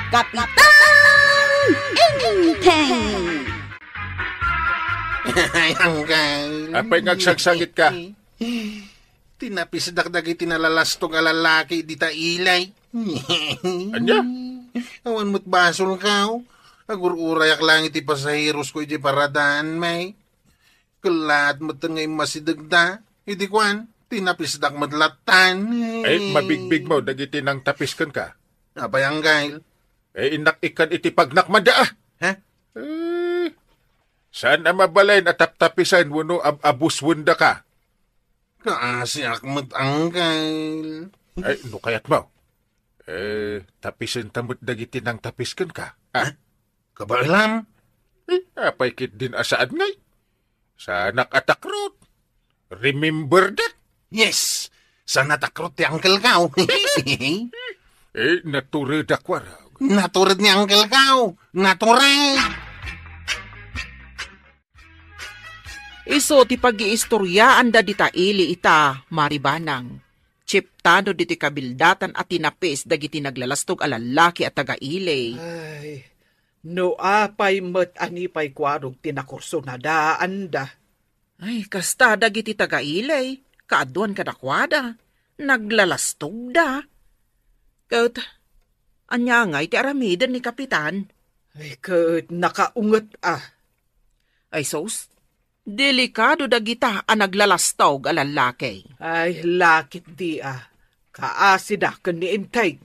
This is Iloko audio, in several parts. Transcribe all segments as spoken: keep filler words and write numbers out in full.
Kapitan Enteng! Ay, Angkal. Apay nga agsagsangit ka? Tinapisdak dagiti nalalastog a lalaki dita ilay. Ania? Awan met basolkaw. Agur-urayak lang iti pasaherosko iti paradaan, may. Kellaat met nga immasidegda. Idi kuan, tinapisdak met lattan. Ay, mabigbigmo dagiti nangtapis kenka. Apay, Angkal? Eh, innak ikkan iti pagnakmada, ah. Ha? Eh, saan a mabalin a taptapisen wenno ab-, abuswendaka? Kaasiak met, Angkal. Ay, no kayatmo. Eh, tapisenta met dagiti nangtapis kenka. Ah. Ha? Kabaelam? Eh, apay ketdin a saan ngay? Saanak a takrot. Remember that? Yes. Saan a takrot ti angkelkaw? Eh, natured a kuarog. Natured ni angkelkaw. Natured. Isu ti pagiistoriaanda dita ili ita, Maribanang. Chiptano ditoy kabildatan a tinapis dagiti naglalastog a lallaki a taga-ili. Ay, no apay met a ni pay kuarog ti nakursunadaanda. Ay, kasta dagiti taga-ili, kaaduan kadakuada, naglalastogda. Ket, ania ngay ti aramiden ni Kapitan? Ay, ket nakaunget a. Ay, sus, delikado dagita a naglalastog a lallaki. Ay, lakit di a. Kaasida ken ni Enteng.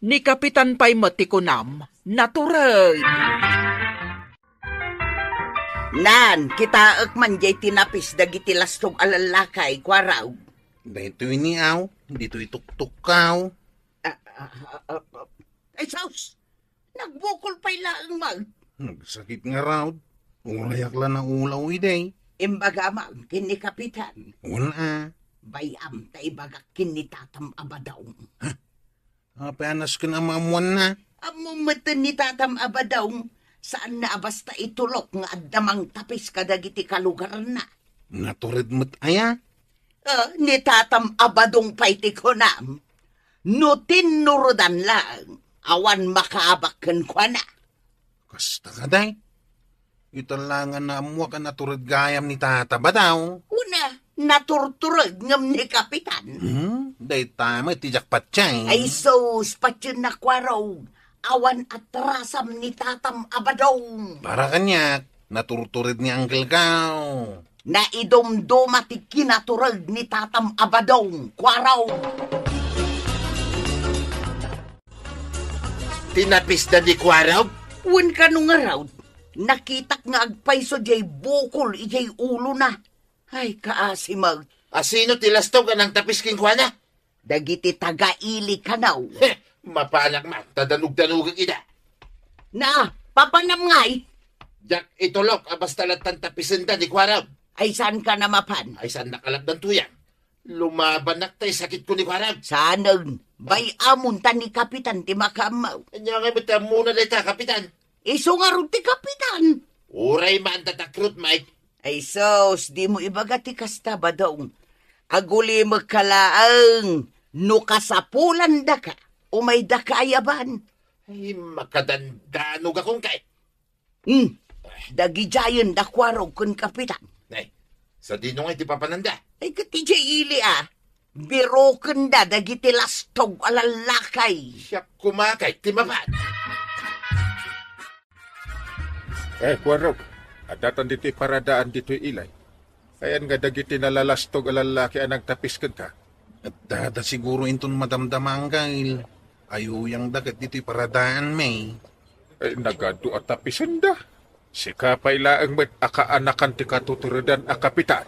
Ni Kapitan pay met ti kunam, natured. Nan, kitaek man jay tinapis dagiti lastog a lallaki, kuarog. Daytoy ni aw, ditoy tuktukkaw. Ah, ah, ah, ah, ah. Ay, sus! Nagbukol pay laeng man. Nagsakit nga raod. Urayak la naulaw idi. Imbaga man ken ni Kapitan. Wen a. Bay-am ta ibagak ken ni Tatam a Badong. Ha? Apay a nasken a maammuanna? Ammo metten ni Tatam a Badong, saanna a basta itulok nga adda mangtapis kadagiti kalugarna. Natured met aya? Ah, ni Tatam a Badong pay ti kunam. No tinnuredan laeng, awan makaabak kenkuana. Kasta kadi? Ita la nga naammuak a natured gayam ni Tata Badong. Wen a, naturtured ngem ni Kapitan. Hmm? Dayta met ti diak patien. Ay sus, patiennak kuarog. Awan atrasam ni Tatam a Badong. Para kaniak, naturtured ni Uncle Kao. Naidumduma ti kinatured ni Tatam a Badong, kuarog. Tinapisda ni kuarog? Wen kano ngarud, nakitak nga agpayso diay bukol idiay ulona. Ay, kaasi met. A sino ti lastog a nangtapis kenkuana? Dagiti taga-ili kano. Heh, mapanak man, ta danugdanugek ida. Na, papanam ngay? Diak itulok a basta lattan tapisenda ni kuarog. Ay, saanka a mapan? Ay, saannak a lapdan tuyang. Lumabanak tay sakitko ni kuarog. Saanen, bay-amon ta ni Kapitan ti makaammo. Ania ngay met ti ammona dayta, Kapitan? Isu ngarud ti Kapitan. Uray man ta takrot, Mike. Ay sus, dimo ibaga ti kasta, Badong. Agulimekka laeng no kasapulandaka, umaydaka a yaban. Ay, makadandanogakon kay. Hmm, dagidiayen da kuarog ken Kapitan. Ay, sadino ngay ti papananda? Ay, ket idiay ili a, birokenda dagiti lastog a lallaki. Siak koma kay ti mapan. Eh, kuarog, adda tan ditoy paradaan ditoy ilay. Ayan nga dagiti nalalastog a lallaki a nagtapis kenka? Adda da siguro inton madamdama, Anggail. Ayuyangda ket ditoy paradaan, May. Eh, nagadu a tapisenda. Sika pay laeng met a kaanakan ti katuturedan a kapitan.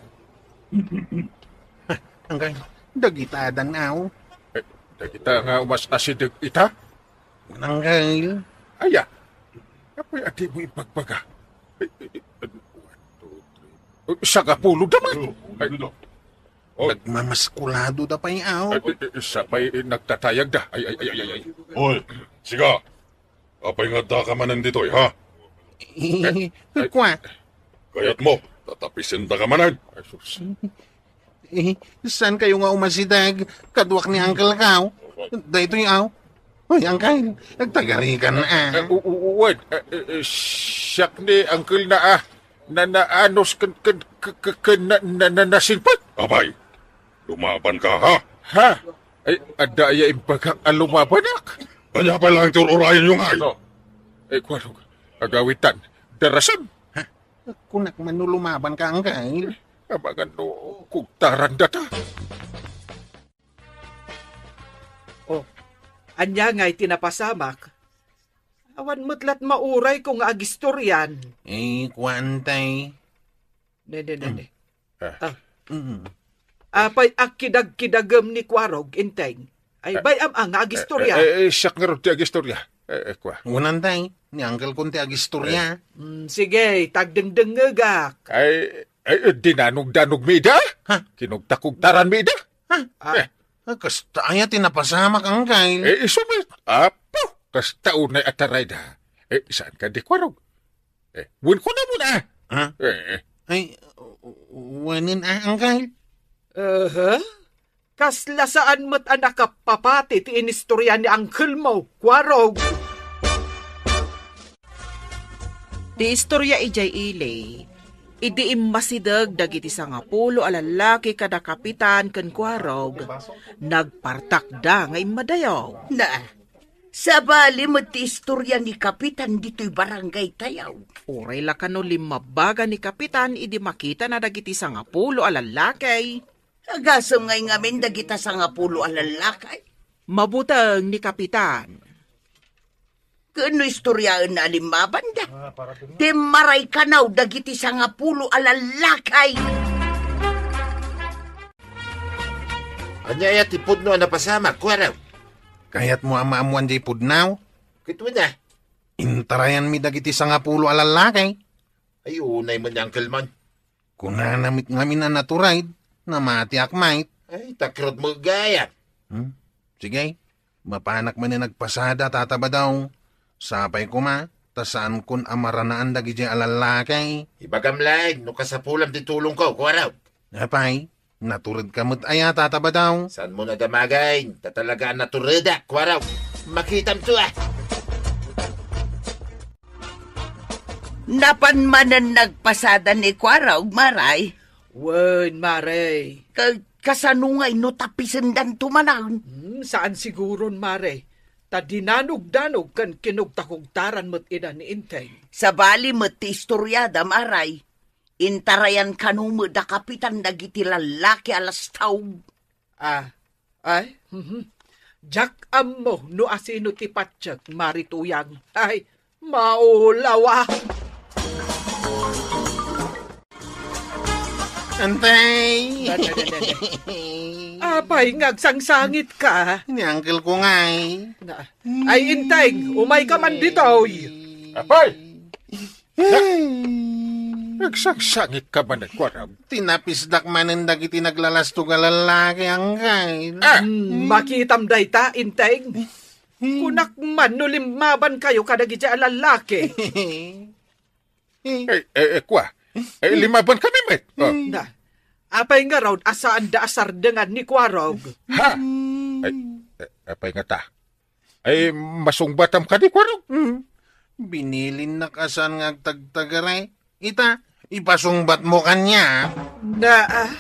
Anggail, dagita adan aw. Eh, dagita nga umas-asideg ita? Anggail. Aya, apay a dimo ibagbaga? Eh, eh, eh, one, two, three. Eh, sangapulo da man. Oh, ay, ano? Oh. Nagmamaskulado da pay, aw. Ay, eh, eh, sapay, eh, nagtatayag da. Ay, ay, ay, ay, ay, ay. Oy, siga. Apay nga addaka manen ditoy, ha? Eh, ay. Kua. Kayatmo, tatapisendaka manen. Ay, sus. Eh, saan kayo nga umasideg? Kaduak ni Uncle Kao. Daytoy, aw. Ay, Angkel, nagtagarikan, ah. Eh, u-, u-, uwan, eh, eh, eh, siak ni Angkel na, ah, na, na, anos ken, ken, ken, ken, ken na, na, na, nasingpet. Apay, lumaban ka, ha? Ha? Ay, adda aya imbagak a lumabanak? Ania pay laeng ti ur-urayenyo ngay? Ito. Eh, kuano, agawitan, darasem. Ha? Kunak man no lumaban ka, Angkel. Amangan no kugtaran data. Oh, ania ngay ti napasamak? Awan met lat maurayko nga agistorian. Eh, kuan tay. Ne, ne, ne, ne. Ah. Ah. Mm. Apay a kidagkidagem ni Kuarog, Inteng? Ay, ah, bay-am a nga agistorya. Eh, eh, eh, siak ngarud ti agistorya. Eh, eh, kua. Unan tay, ni uncle kon ti agistorya. Eh. Mm, sige, tagdengdengngegak. Ay, ay, eh, dinanogdanogmi ida? Ha? Kinugtakugtaranmi ida? Ha? Ah. Eh. Ah, kasta aya ti napasamak, uncle. Eh, isu met. Apo, kasta unay a tarayda. Eh, saan ka di Kuarog? Eh, wen kunamon a. Ha? Eh, eh. Ay, w-, w-, wenen a, uncle? Aha. Kasla saan met a nakapapati ti inistorya ni uncle mo, Kuarog. Ti istorya idiay ili, idi immasideg dagiti sangapulo a lallaki kada kapitan ken Kuarog, nagpartakda nga immadayo. Na, sabali met ti istorya ni Kapitan ditoy barangay tayo. Uray la kano limmabaga ni Kapitan idi makitana dagiti sangapulo a lallaki. Agasem ngay ngamin dagita sangapulo a lallaki. Mabuteng ni Kapitan. Ken no istoryaenna a limmabanda, timmaray kanaw dagiti sangapulo a lallaki. Ania aya ti pudno a napasamak, Kuarog? Kayatmo a maammoan diay pudno? Ket wen a. Intarayanmi dagiti sangapulo a lallaki. Ay, unay met ni Uncle Man. Kunana met ngamin a naturayda, namatiak met. Ay, takrot met gayam. Hmm? Sige, mapanak manen agpasada, Tata Badong. Sapay koma, ta saankon a maranaan dagidiay a lallaki. Ibagam laeng no kasapulam ti tulongko, Kuarog. Apay, naturedka met aya, Tata Badong? Saanmo a damagen, ta talaga a naturedak, Kuarog. Makitam to, ah. Napan manen nagpasada ni Kuarog, Maray? Wen, Maray. Ka-, kasano ngay no tapisendanto manen? Hmm, saan siguron, Maray. Ta dinanogdanog ken kinugtakugtaran met ida ni Inteng. Sabali met ti istoryada, Maray. Intarayan kano met da Kapitan dagiti lallaki a lastaw. Ah, ay, mhm. Diak ammo no asino ti patiek, Mari Tuyang. Ay, maulaw a. Antay! Dada, dada, dada. Apay, nga agsangsangitka? Ni uncle ko ngay. Na, ay, Inteng, umayka man ditoy. Apay! Hey. Nagsangsangitka manen, Kuarog? Tinapisdak manen dagiti naglalastog a lallaki, uncle. Ah! Hmm, makitam dayta, Inteng. Kunak man no limmabankayo kadagiti a lallaki. Eh, eh, eh, kua. Eh, limmabankami met. Oh. Na, apay ngarud a saanda a sardengan ni Kuarog? Ha? Ay, eh, apay ngata? Ay, masungbatam kadi, Kuarog? Hmm. Binilinnak a saan nga agtagtagari. Ita, ipasungbatmo kaniak. Na, ah.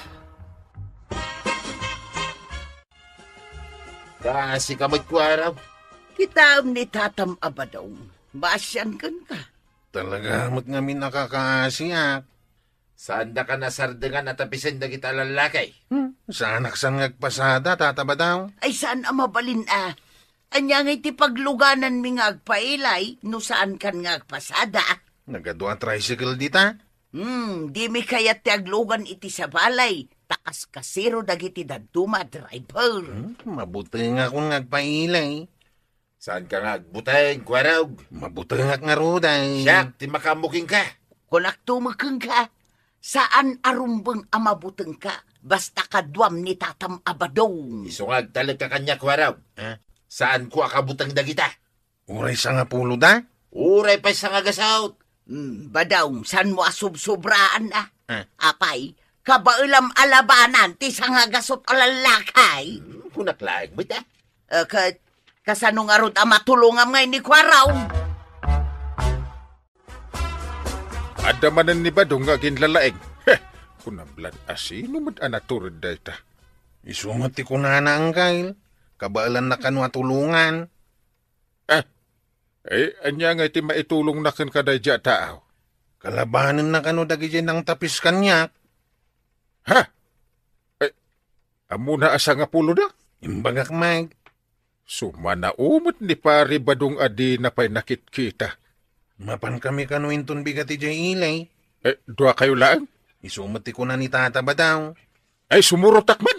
Kaasi ka met, Kuarog. Kitaem ni Tatam a Badong. Maasian kenka. Talaga met ngamin a kakaasiak. Saandaka a sardengan a tapisen dagita a lallaki? Hmm, saanak saan nga agpasada, Tata Badong. Ay, saan a mabalin a. Ania ngay ti paglugananmi nga agpailay no saankan nga agpasada? Nagadu a tricycle dita. Hmm, dimi kayat ti aglugan iti sabali, ta kaskasero dagiti dadduma a driver. Hmm, mabutengakon nga agpailay. Saanka nga agbuteng, Kuarog? Mabutengak ngarud ay. Siak ti makaammo kenka. Kunakto met kenka, saan a rumbeng a mabutengka, basta kaduam ni Tatam a Badong. Isu nga agtalekka kaniak, Kuarog. Ah? Saanko a kabuteng dagita. Uray sangapulo da? Uray pay sangagasut. Hmm, Badong, saanmo a subsubraan a? Ah. Apay, kabaelam a labanan ti sangagasut a lallaki. Hmm, kunak laeng met a. Eh, ket, Kasano ngarud a matulongam ngay ni Kuarog? Adda manen ni Badong nga aginlalaing. Heh, kunam lan a sino met a natured dayta. Isu met ti kunana, Angkel. Kabaelanna kano a tulongan. Ah, eh, ania ngay ti maitulongna kenka daydiay a tao? Kalabanenna kano dagidiay nangtapis kaniak. Ha? Eh, ammona a sangapuloda? Imbagak met. Sumanao met ni Pari Badong a dina pay nakitkita. Mapankami kano inton bigat idiay ili. Eh, duakayo laeng? Isu met ti kuna ni Tata Badong. Ay, sumurotak man.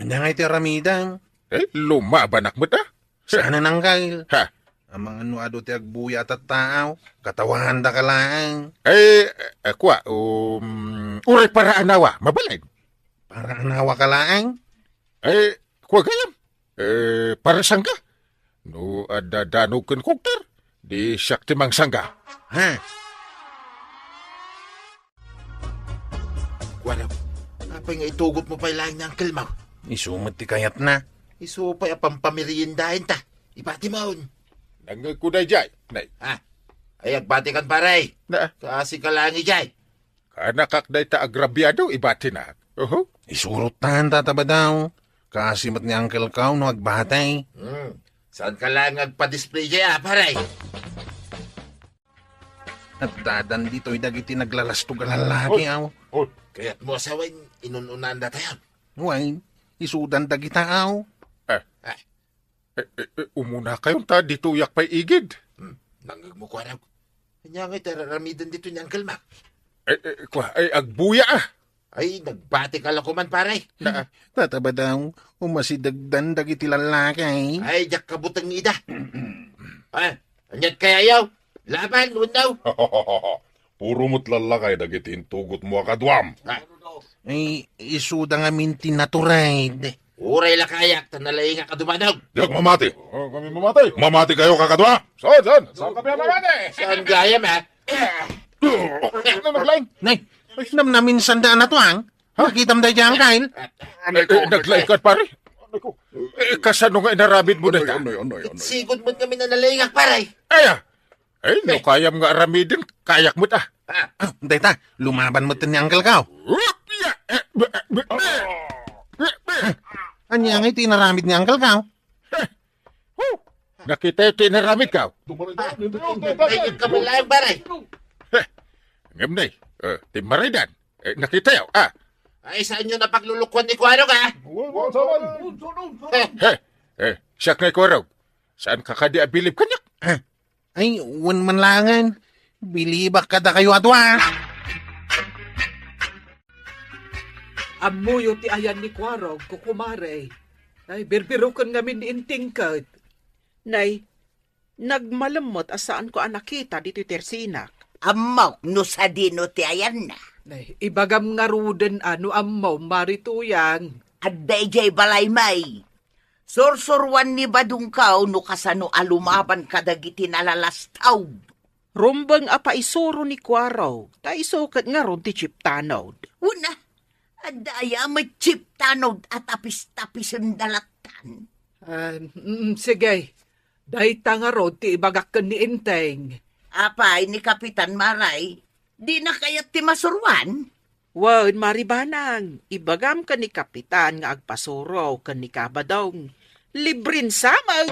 Ania ngay ti aramidem? Eh, lumabanak met, ah. Saan a nanggail? Ha? Amangan no adu ti agbuya a tattaaw, katawahanda ka laeng. Eh, eh, kua, um, uray para anawa, mabalin. Para anawa ka laeng? Eh, kua gayam. Eh, para sangga. No adda danog ken kukter, di siak ti mangsangga. Ha? Kuarog, apay nga itugotmo pay laeng ni Uncle Mau? Isu met ti kayatna. Isu pay a pampameriendaenta. Ibatimon. Nangngegko daydiay, nay. Ha? Ay, agbatikan, pare. Na? Kasi ka laeng idiay. Kanakak dayta agrabiado, ibatinak. Oho. Isurottan, Tata Badong. Kasi met ni Uncle Kao no agbati. Hmm. Saan ka laeng agpa-display diay, ah, pare? Addadan ditoy dagiti naglalastog a lalaki, aw. Oy. Kayatmo a sawen, inun-unanda tayon. Wen, isudan dagita, aw. Eh. Eh. Eh, eh, eh, umunakayon ta ditoyak pay igid. Hmm, nangngegmo, Kuarog. Ania ngay ti ar-aramiden ditoy ni Uncle Mau? Eh, eh, kua, ay, agbuya, ah. Ay, nagbati ka la koman, pare. Na, ah. Tata Badong, umasidegdan dagiti lalaki. Ay, diak kabuteng ida. Ah, aniat kayayo? Laban, wenno? Puro met lallaki dagiti intugotmo a kaduam. Ah. Ay, isuda ngamin ti natured. Uray la kayak, ta nalaingak a dumanog. Diak mamati. Oh, kami mamati. Mamati kayo, kakadua. Saan, saan? Saan kami mamati? Saan gayam, ha? Ano, naglaing? Nay, namnamin sanda na tuang? Ha? Nakitam da dyan, Kyle? Eh, eh, naglaing ka, pare? Eh, kasano nga inaramid mo na ita? Ano, ano, ano, ano? Sigud mo kami na nalaingak, pare. Ay, ah. Ay, no kayam nga aramiden, kayak met, ah. Ah. Ah, dayta, lumaban met ni Uncle Kao. Hup! Ya! Eh, be, be, be. Be, be. Ania ngay ti inaramid ni Uncle Kao? Eh. Huh! Nakita ti inaramid, Kao? Ay, kabulayan, pare. Eh, ngem nay, eh, ti maridan. Eh, nakita yo, ah. Ay, saan yo napaglulukuan ni Kuarog, ah? Eh. Eh, eh, siak nga Kuarog. Saan ka kadi abilib kaniak? Ah. Ay, wen man laengen. Bilibak kadakayo a dua. Ammoyo ti ayan ni Kuarog, kukumare. Ay, birbiroken ngamin ni Inting ket. Nay, nagmalemmet a saanko a nakita ditoy tersinak. Ammok no sadino ti ayanna. Nay, ibagam ngaruden a no ammom, Mari Tuyang. Adda idiay balay, May. Sursuruan ni Badong Kao no kasano a lumaban kadagiti nalalastaw. Rumbeng a paisuro ni Kuarog, ta isu ket ngarud ti chief tanod. Una, adda aya met chief tanod a tapis-tapisen da lattan? Ah, mm, sige. Dayta ngarud ti ibagak ken ni Enteng. Apay ni Kapitan Maray, dina kayat ti masuruan? Wen, Mari Banang, ibagam ken ni Kapitan nga agpasuro ken ni Kabadong. Libren sa met.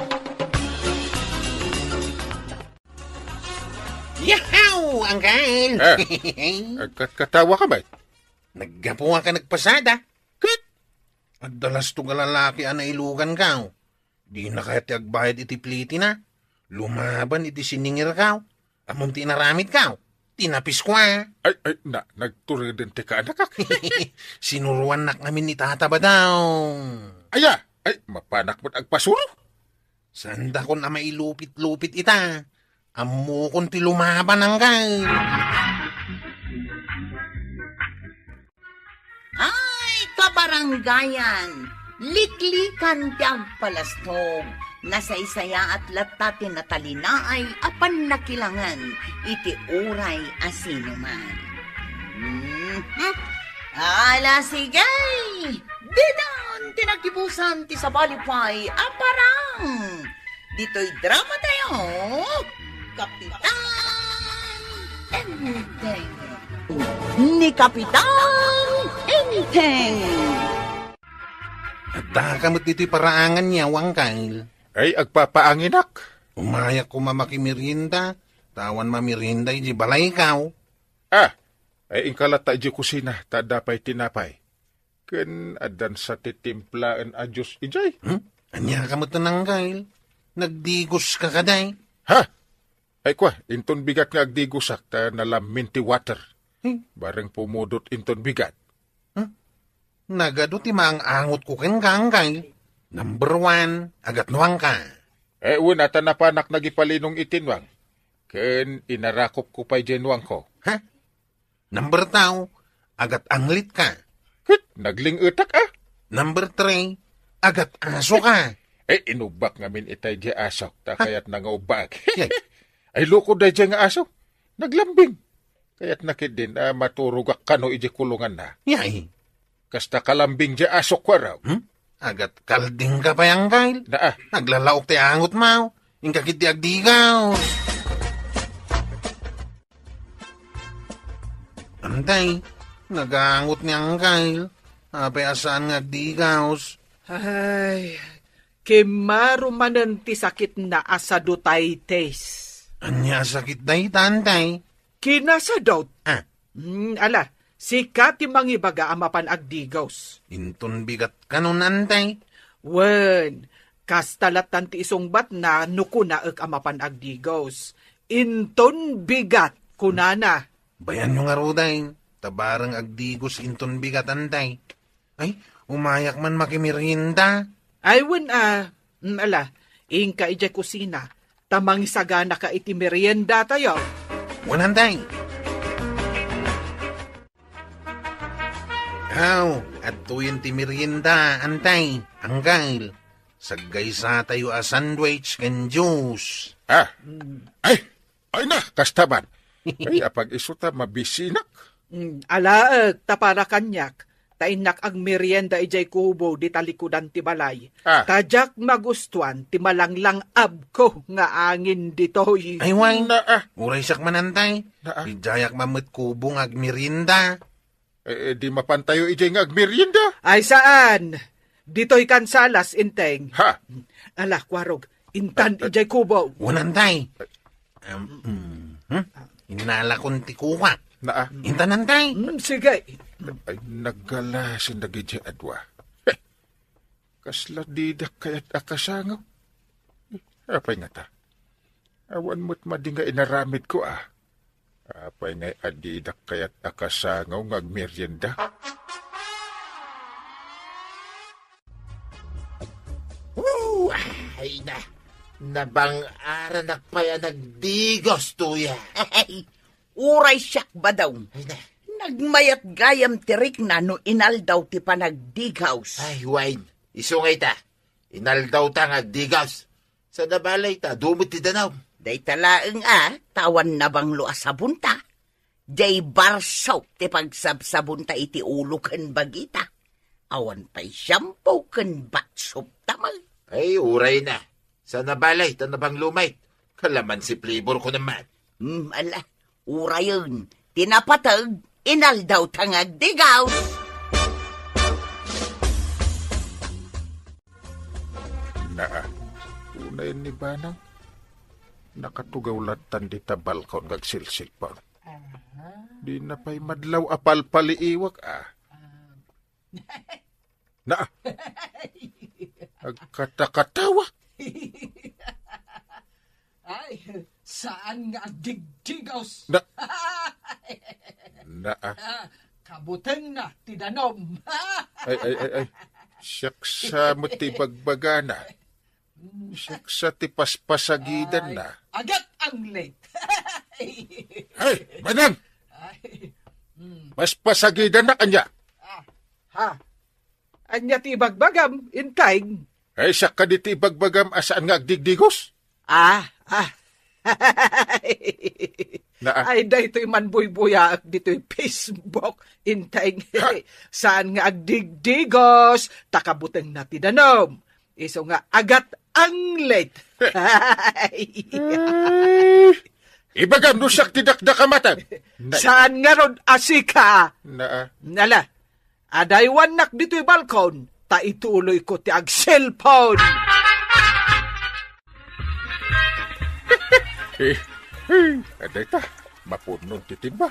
Yahaw, Uncle! Eh, agkatkatawa ka met? Naggapu a ka nagpasada. Ket? Adda lastog a lalaki a nailugan ka. Dina kayat ti agbayad iti plitina. Lumaban iti siningir ka. Ammom ti inaramid ka. Tinapisko a. Ay, ay, na, nagtureden ti kaanakak. Sinuruannak ngamin ni Tata Badong. Aya, ay, mapanak met agpasuro. Saandakon a mailupit-lupit ita. Ammokon ti lumaban, Uncle. Ay, kabarangayan, liklikan ti agpalastog. Nasaysayaat latta ti natalinaay a pannakilangan iti uray a sinuman. Mhm. Ala, sige! Didan ti nagibusan ti sabali pay a parang! Ditoy drama tayo, Kapitan Enteng. Ni Kapitan Enteng. Adda ka met ditoy paraangan niya, Wangkal. Ay, agpapaanginak. Umayak koma makimerienda, ta awan mamerienda iti balaykaw. Ah, ay, inka latta iti kusina, ta adda pay tinapay. Ken addan sa ti timplaen a juice idiay. Hmm? Ania ka met, Angkal? Nagdigos ka kadi? Ha? Ay kua, inton bigat nga agdigosak ta nalammin ti water. Hmm? Bareng pumudot inton bigat. Hmm? Nagadu ti maang-angot ko kenka, Angkal. Number one, agatnuang ka. Eh, wen, ata napanak nagipalinong iti nuang. Ken inarakop ko pay diay nuang ko. Ha? Number two, agat-anglit ka. Ket nagling-etak, ah. Number three, agat-aso ka. Eh, inubbak ngamin itay diay asok, ta kayatna nga ubbak. Yay. Ay, loko daydiay nga aso. Naglambing. Kayatna ketdin a maturogak kano idiay kulonganna. Yay. Kasta kalambing diay asok, kuarok. Hmm? Agat-kalding ka pay, Angkal. Naa. Naglalaok ti angotmo. Inka ketdi agdigaw. Antay, nagangot ni Angkal. Apay a saan nga agdigaw? Ay, kimmaro manen ti sakitna a sadutaytes. Ania a sakit dayta, Antay? Kinasadot. Ah. Hmm, ala, sika ti mangibaga a mapan agdigaw. Inton bigat kanon, Antay? Wen, kasta lattan ti isungbatna no kunaek a mapan agdigaw. Inton bigat, kunana. Bayanyo ngaruden, ta bareng agdigaw inton bigat, Antay. Ay, umayak man makimerienda. Ay, wen, ah, mm, ala, inka idiay kusina, ta mangisaganaka iti meriendatayo. Wen, Antay. Aw, adtoyen ti merienda, Antay, Angkal. Saggaysatayo a sandwich ken juice. Ah. Mm. Ay, ay na, kasta man. Ay, apag isu ta mabisinak. Mm, alaek, ta para kaniak, ta innak agmerienda idiay kubo di talikudan ti balay. Ah. Ta diak magustuan ti malanglang-abko nga angin ditoy. Ay, wen. Naa. Uray siak man, Antay. Naa. Idiayak man met kubo nga agmerienda. Eh, eh, di mapantayo idiay nga agmerienda? Ay, saan. Ditoy kansalas, Enteng. Ha? Ala, kuarog. Intan idiay kubo. Wen, Antay. Em, mm, hmm? Inalakon ti kuak. Naa. Intan, Antay. Mm, sige. Ay, naggalas dagiti adua. Heh. Kasla didak kayat a kasangaw. Apay ngata? Awan met madi nga inaramidko, ah. Apay ngay a didak kayat a kasangaw nga agmerienda? Woo! Ay na, nabang-aranak pay a nagdigaw, tuya. Uray siak, Badong. Ay na. Nagmayat gayam ti rikna no inaldaw ti panagdigaw. Ay, wen, isu ngay ta. Inaldawta nga agdigaw. Saan a balay ta, dumit ti danum. Dayta laeng a, ta awan nabanglo a sabonta. Diay barsok ti pagsabsabonta iti ulo ken bagita. Awan pay shampoo ken bath soap ta met. Ay, uray na. Saan a balay ta nabanglo met. Kalamansi flavor ko naman. Hmm, ala. Urayen, ti napateg, inaldawta nga agdigaw. Naa, unayen ni Banang. Nakatugaw lattan dita balkon nga agsilsilpang. Aha. Dina pay madlaw a palpaliiwak, ah. Ah. Naa. Agkatakatawa. Ay, saan nga agdigdigaw? Na-, naa. Ah, kabutengna ti danum. Ay, ay, ay, ay. Siak sa met ti bagbagana. Siak sa ti paspasagidanna. Ay, agat-anglit. Ay, Banang! Ay, mm. Paspasagidanna kanya. Ah, ha? Ania ti ibagbagam, Enteng? Ay, siak kadi ti ibagbagam a saan nga agdigdigaw? Ah, ah. Naa. Ay, daytoy manbuybuyaek ditoy Facebook, Enteng. Ha? Saan nga agdigdigaw, ta kabutengna ti danum. Isu nga agat anglet. Ay, ibagam no siak ti dakdakamatem. Na- Saan ngarud a sika? Na, ah. Nala, adaywannak ditoy balkon, ta ituloyko ti ag-cellphone. Eh, eh, adayta, mapunnon ti timba.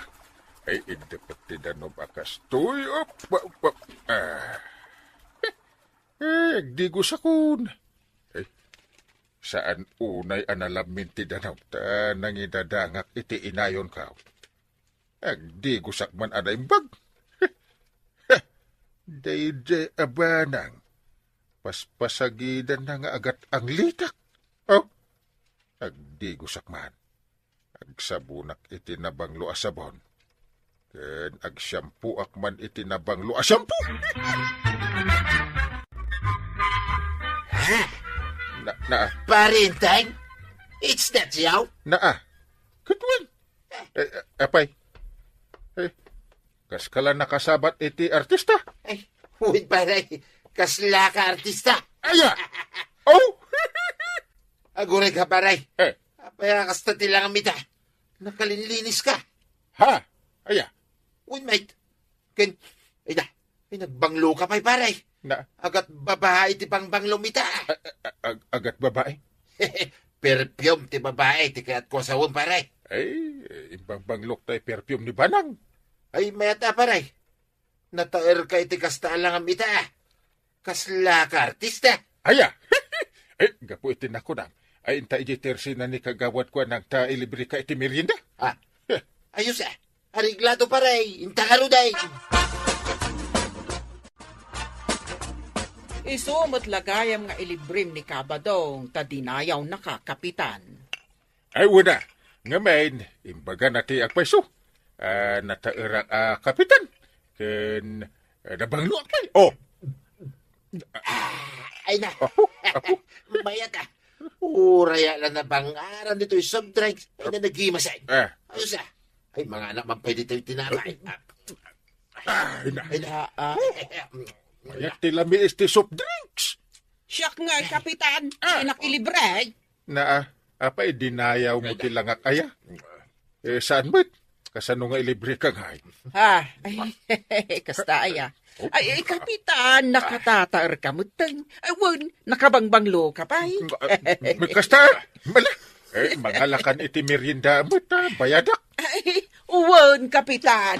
Ay, indepet ti danum a kastoy. Op, op, op. Ah. Eh, agdigosakon. Eh, saan unay a nalammin ti danum, ta nangidadangak iti inayonko. Agdigosak man a naimbag. Daydiay a banang, paspasagidanna nga agat-anglitak. Oh, agdigosak man. Agsabonak iti nabanglo a sabon. Ken agsiampoak man iti nabanglo a siampo. Ha? Na, na, Pare Enteng? It's that you? Naa. Ket wen. Eh, eh, apay. Eh, kaskala nakasabat iti artista? Ay, wen, pare. Kasla ka artista? Aya! Oh! Aguray ka, pare. Eh. Apay a kasta ti langam ita? Nakalinlinis ka. Ha? Aya? Wen, mate. Ken, ay na, ay nagbanglo ka pay, pare. Na? Agat babae ti pangbanglom ita. A-, a-, ag-, agat babae? Perfume ti babae ti kayatko a sawen, pare. Ay, imbangbanglok tay perfume ni Banang. Ay, mayat a, pare. Nataerka iti kasta a langam ita. Kasla ka artista? Aya! Eh, gapu iti nakunam, ay inta idiay tersena ni kagawad ko a nangta ilibreka iti merienda. Ah, ayos a. Areglado, pare. Inta ngarud ay. Isu met la gayam nga ilibrem ni Kabadong ta dinayawnaka, Kapitan. Ay, wen a. Ngamin, imbagana ti agpayso. Ah, nataerak a kapitan. Ken, ah, nabangloak pay. Oh. Ah, ay na. Apo, apo. Mayat a. Uray a la nabangaran ditoy soft drinks. Ay na, nagimasay. Ah. Ayos a. Ay, mga anak, mampay ditoy tinapay. Ah. Ay na. Ay na. Ah, ah. Mayat ti lamiis ti soft drinks. Siak nga, Kapitan. Ah. Siak nakilibre. Naa, apay dinayawmo ti langak aya? Eh, saan met? Kasano nga ilibreka ngay? Ha? Ay, kasta aya. Ay, ay, Kapitan, nakatataerka metten. Ay, wen, nakabangbangloka pay. Ah, kasta, mala. Eh, mangalakan iti merienda met, ah, bayadak. Ay, wen, Kapitan.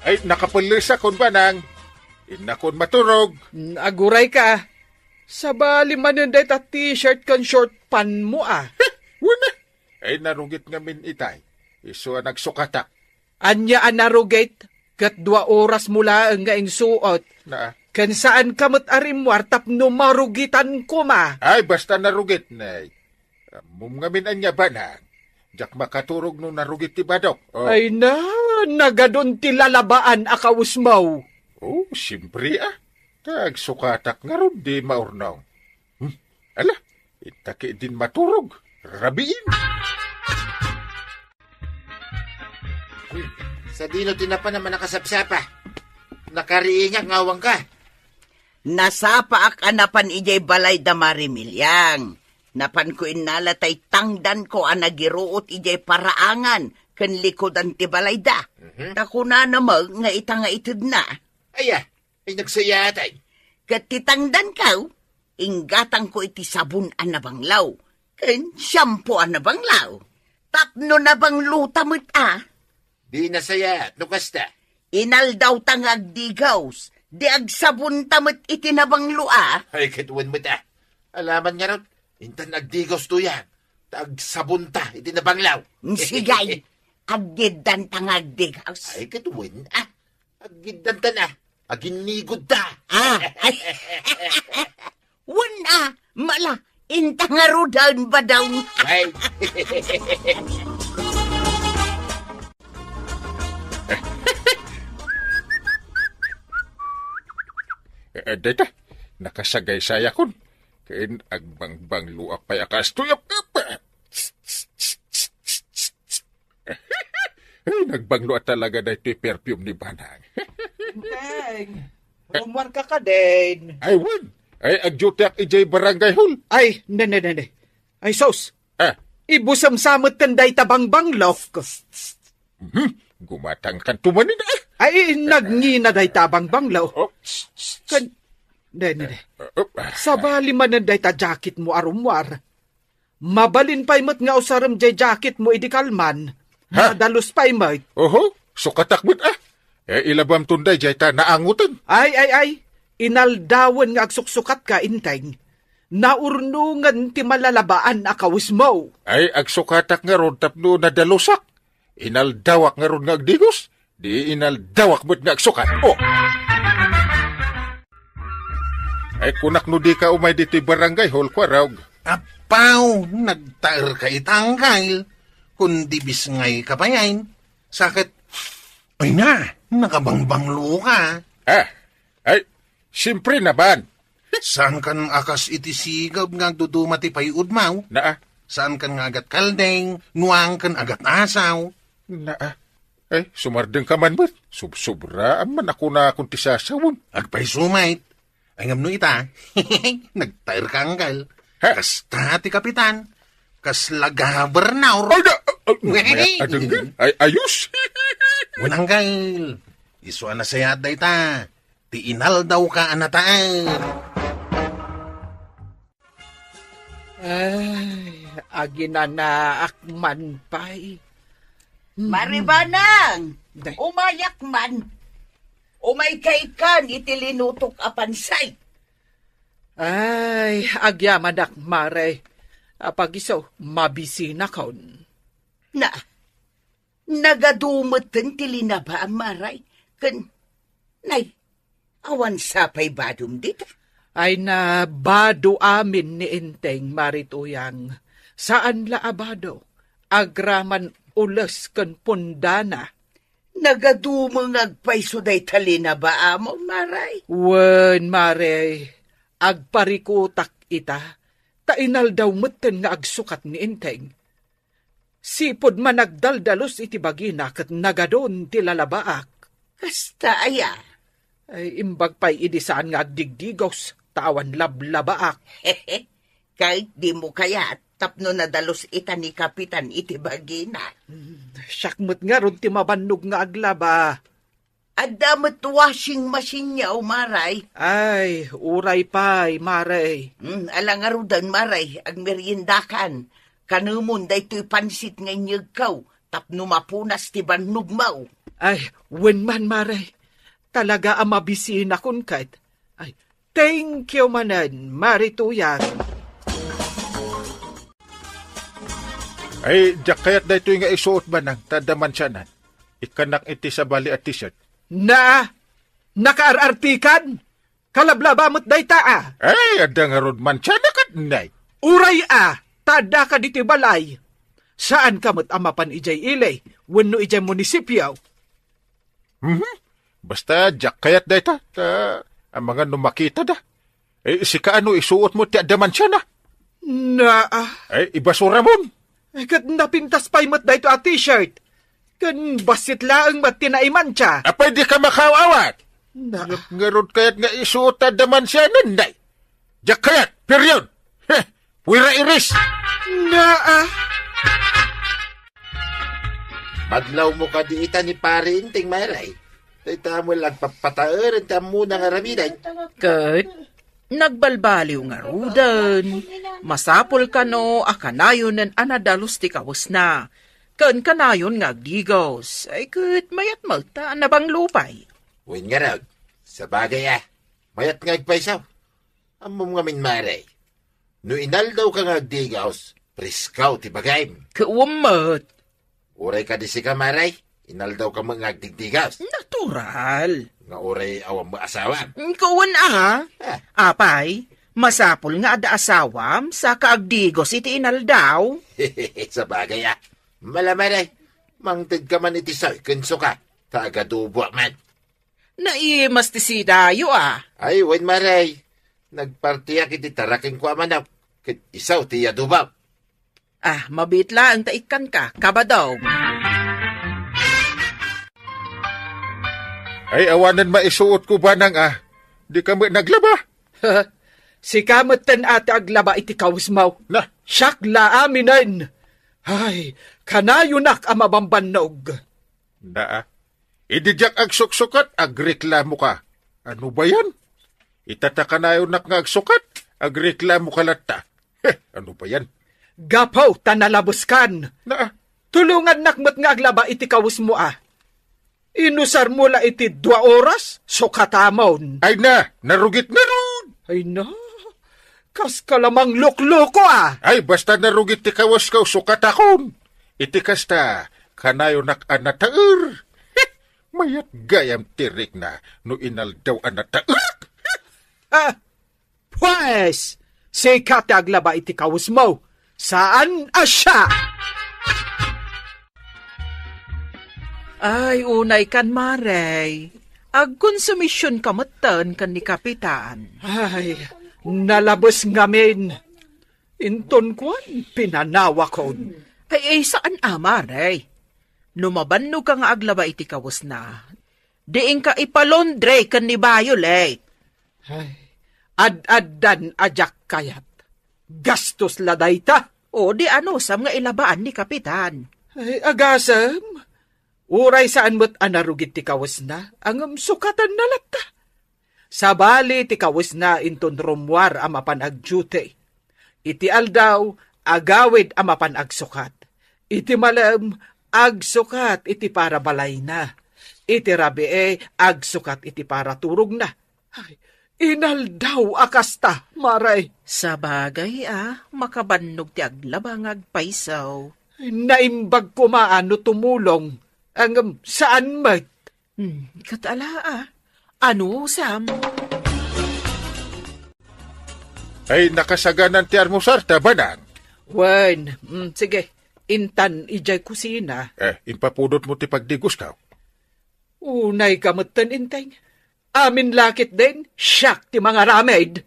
Ay, nakapellesakon, Banang. Innakon maturog. Mm, aguray ka. Sabali manen dayta t-shirt ken short pant mo, a. Wen a. Ay, narugit ngamin itay. Isu a nagsukatak. Ania a narugit? Ket dua oras mo laeng nga insuot. Naa. Ken saan ka met a rimmuar tapno marugitan koma. Ay, basta narugit, nay. Ammom ngamin ania, Banang. Diak makaturog no narugit ti badok. Oh. Ay na, nagadun ti lalabaan a kawesmo. Oh, siempre, a. Ta agsukatak ngarud di maurnong. Hmm, ala, inta ketdin maturog. Rabiin. Sadino ti napan a mannakasapsapa? Nakariingak nga awan ka. Nasapaak a napan idiay balay da Mari Miliang. Napanko innala tay tangdanko a nagiruot idiay paraangan ken likudan ti balayda. Mhm. Ta kunana met nga ita nga itedna. Aya, ay nagsayaaten. Ket ti tangdanko, inggatangko iti sabon a nabanglaw, ken shampoo a nabanglaw. Tapno nabanglota met a. Di nasayaat no kasta. Inaldawta nga agdigaws, di agsabonta met iti nabanglo a. Ay, ket wen met a. Alaman ngarud, intan agdigaws toyan, ta agsabonta iti nabanglaw. Sige, aggiddanta nga agdigaws. Ay, ket wen a. Aggiddanta na. Aginnigudta. Ah, ay. Wen a, mala, inta ngaruden, Badong. Ay. Eh, dayta, nakasagaysayakon. Ken agbangbangloak pay a kastoy. Ay, nagbanglo a talaga daytoy perfume ni Banang. Enteng, Ummuarka kadin. Ay, wen. Ay, agdutiak idiay barangay hall. Ay, ne, ne, ne, ne. Ay, sus. Ah. Ibusem sa metten dayta bangbanglo. Mhm. Gumatangkan tumanin, ah. Ay, nagngina dayta bangbanglo. Oh. Kan, ne, ne, ne. Uh, uh. Sabali manen dayta jacketmo a rummuar. Mabalin pay met nga usarem jay jacketmo idi kalman. Ha? Madalus pay met. Oho, sukatak met, ah. Eh, ilabamton dayjay ta naangoten. Ay, ay, ay. Inaldawen nga agsuksukatka, Enteng. Naurnongen ti malalabaan a kawesmo. Ay, agsukatak ngarud tapno nadalusak. Inaldawak ngarud nga agdigos. Di inaldawak met nga agsukat. Oh! Ay, kunak no dika umay ditoy barangay hall, Kuarog. Apaw, nagtaerka ita, Angkel. Kundi bisngayka payen. Sakit. Ay na, nakabangbanglo ka. Ah, ay, siyempre naman. Saan kan a kas iti sigeb nga agduduma ti pay-udmaw? Naa. Saan kan nga agat kaldeng, nuang kan agat asaw? Naa. Ay, sumardeng ka man met. Subsobraan man a kunakon ti sasawem. Agpayso met. Ay, ngem no ita, nagtaerka, Angkel. Ha? Kasta ti kapitan. Kasla gobernador. Ay, na, ah, ah, mayat a denggen. Ay, ayos. Wen, Angkel. Isu a nasayaat dayta. Ti inaldawka a nataen. Ay, aginanaak man pay. Mare Banang, day. Umayak man. Umaykay kan iti linutok a pansay. Ay, agyamanak, Mare. Apagiso, mabisinakon. Na, nagadu metten ti linabaam, Mare. Ken, nay, awan sapay badom dita? Ay, na bado amin ni Enteng, Mare Tuyang. Saan la a bado. Agraman ules ken pundana. Nagadu met nga agpayso dayta linabaam, Mare. Wen, Mare, agparikutak ita, ta inaldaw metten nga agsukat ni Enteng. Sipud man agdaldalus iti bagina ket nagadun ti lalabaak. Kasta aya? Ay, imbag pay idi saan nga agdigdigos, ta awan lablabaak. Ket dimo kayat tapno nadalus ita ni Kapitan iti bagina. Hmm, siak met ngarud ti mabannog nga aglaba. Adda met washing machine-yo, Mare. Ay, uray pay, Mare. Hmm, ala ngaruden, Mare, agmeriendakan. Kanemon daytoy pansit nga inyegko tapno mapunas ti bannogmo. Ay, wen man, Mare. Talaga a mabisinakon ket. Ay, thank you manen, Mare Tuyang. Ay, diak kayat daytoy nga isuot, Banang, ta adda mansianan. Ikkanak iti sabali a t-shirt. Na, nakaar-artikan? Kalablaba met dayta, a. Ay, adda ngarud mansiana ket nay. Uray, a, ta addaka ditoy balay. Saanka met a mapan idiay ili wenno idiay munisipio. Mhm. Basta diak kayat dayta, ta amangan no makitada. Eh, sika ano isuot mo ti adda mansiana? Naa. Eh, ibasuramon. Eh, ket napintas pay met dayto a t-shirt. Ken bassit laeng met ti naimansia. Apay di ka makaaw-awat? Na. Ngarud kayat nga isuot ta adda mansianan, nay. Diak kayat, period. Heh, puwera iris. Naa. Madlawmo kadi ita ni Pare Enteng, Mare. Dayta met la agpapataeren ti ammona nga aramiden. Ket nagbalbaliw ngaruden, masapul kano a kanayonen a nadalus ti kawesna, ken kanayon nga agdigos. Ay, ket mayat met ta nabanglo pay. Wen ngarud, sabagay a, mayat nga agpayso. Ammom ngamin, Mare, no inaldawka nga agdigos, presko ti bagim. Ket wen met. Uray kadi sika, Mare, inaldawka met nga agdigdigos. Natural. Nga uray awan met asawam. Ket wen a. Ah. Apay, masapul nga adda asawam, saka agdigos iti inaldaw. Sabagay a. Mala, Mare, mangtedka man iti soy ken suka, ta agaduboak man. Naimas ti sidayo a. Ay, wen, Mare. Nagpartiak iti tara kenkuana a manok, ket isu ti iadubak. Ah, mabiit laeng ta ikkanka, kabadong. Ay, awanen maisuotko, Banang, a. Dika met naglaba. Sika metten a ti aglaba iti kawesmo. Na. Siak la aminen. Ay, kanayonak a mabambannog. Naa. Idi diak agsuksukat, agreklamoka. Ano ba yan? Ita ta kanayonak nga agsukat, agreklamoka latta. Heh, ano ba yan? Gapu ta nalabeskan. Naa. Tulongannak met nga aglaba iti kawesmo a. Inusarmo la iti dua oras, sukatamon. Ay na, narugit ngarud. Ay na, kaska la manglukloko a. Ay, basta narugit ti kawesko, sukatakon. Iti kasta, kanayonak a nataer. Mayat gayam ti rikna no inaldaw a nataer. Ah, Pues, sika ti aglaba iti kawesmo. Saan a siak? Ay, unay kan, Mare. Agkonsumision ka metten ken ni Kapitan. Ay, nalabes ngamin. Inton kuan, pinanawakon. Ay, ay, saan a, Mare? No mabannog ka nga aglaba iti kawesna, diin ka ipalaundry ken ni Violet. Ay, ad-addan a diak kayat. Gastos la dayta. O, di anusam nga ilabaan ni Kapitan? Ay, agasem. Uray saan met a narugit ti kawesna, ngem sukatanna latta. Sabali ti kawesna inton rummuar a mapan agduty. Iti aldaw, agawid a mapan agsukat. Iti malem, agsukat iti para balayna. Iti rabii, agsukat iti para turogna. Ay, inaldaw a kasta, Mare. Sabagay a, makabannog ti aglaba nga agpayso. Naimbag koma a no tumulong, ngem saan met. Hmm, ket ala a. Anusam? Ay, nakasaganan ti almusar ta, Banang. Wen, mm, sige. Intan idiay kusina. Eh, impapudotmo ti pagdigosko. Unay ka metten, Enteng. Amin la ketdin, siak ti mangaramid.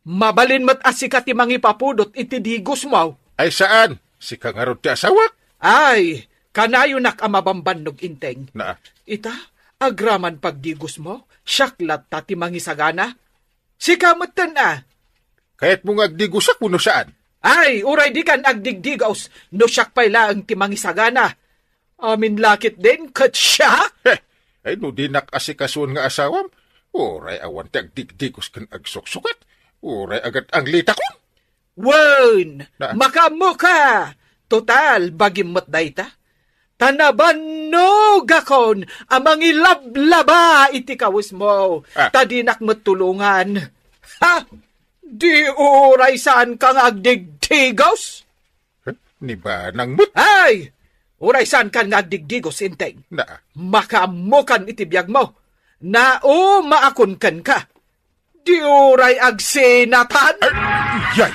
Mabalin met a sika ti mangipapudot iti digosmo. Ay saan, sika ngarud ti asawak. Ay, kanayonak a mabambannog, Enteng. Naa. Ita, agraman pagdigosmo, siak latta ti mangisagana. Sika metten a. Kayatmo nga agdigosak wenno saan? Ay, uray dikan agdigdigos no siak pay laeng ti mangisagana. Amin la ketdin ket siak? Heh, ay no dinak asikasuon nga asawam, uray awan ti agdigdigos ken agsuksukat, uray agat-anglitakon. Wen, Na? makaammoka! Total, bagim met dayta. Ta nabannogakon a mangilablaba iti kawesmo, Ah. ta dinak met tulongan. Ha? Di uray saanka nga agdigdigos? Huh? Ni Banang met? Ay! Uray saankan nga agdigdigos, Enteng. Na. Makaammokan iti biagmo. Naumaakon kenka. Di uray agsinatan? Ay, yay!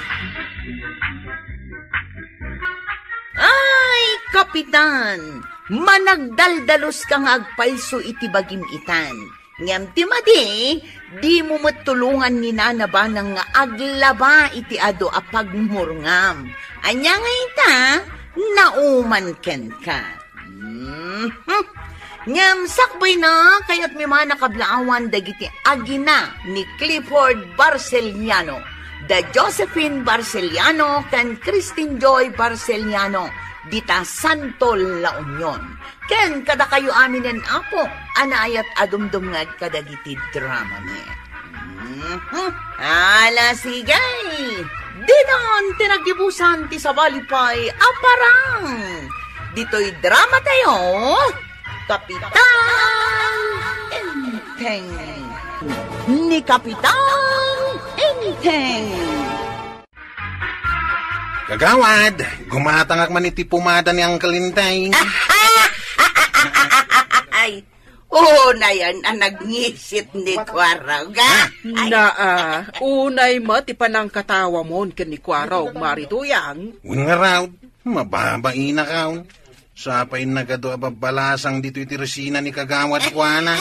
Ay, Kapitan! Managdaldalos ka nga agpayso iti bagim itan. Ngem ti madi, dimo met tulongan ni Nana Banang nga aglaba iti adu a pagmurngam. Ania nga ita, nauman kenka. Mhm. Ngem sakbayna, kayatmi man a kablaawan dagiti agina ni Clifford Barceliano, da Josephine Barceliano, ken Christine Joy Barceliano, dita Santo La Union. Ken kadakayo aminen, Apo, a naayat a dumdumngeg kadagiti dramami. Mhm. Ala, sige! Ditan ti naggibusan ti sabali pay a parang! Ditoy drama tayo, Kapitan Enteng. Ni Kapitan Enteng. Kagawad, gumatangak man iti pomada ni Uncle Enteng. Ay, unayan a nagngisit ni Kuarog, ha? Ay. Naa, unay met ti panangkatawamon ken ni Kuarog, Mari Tuyang. Wen ngarud, mababainak, awn. Sapay nagadu a babbalasang ditoy ti resina ni Kagawad kuana.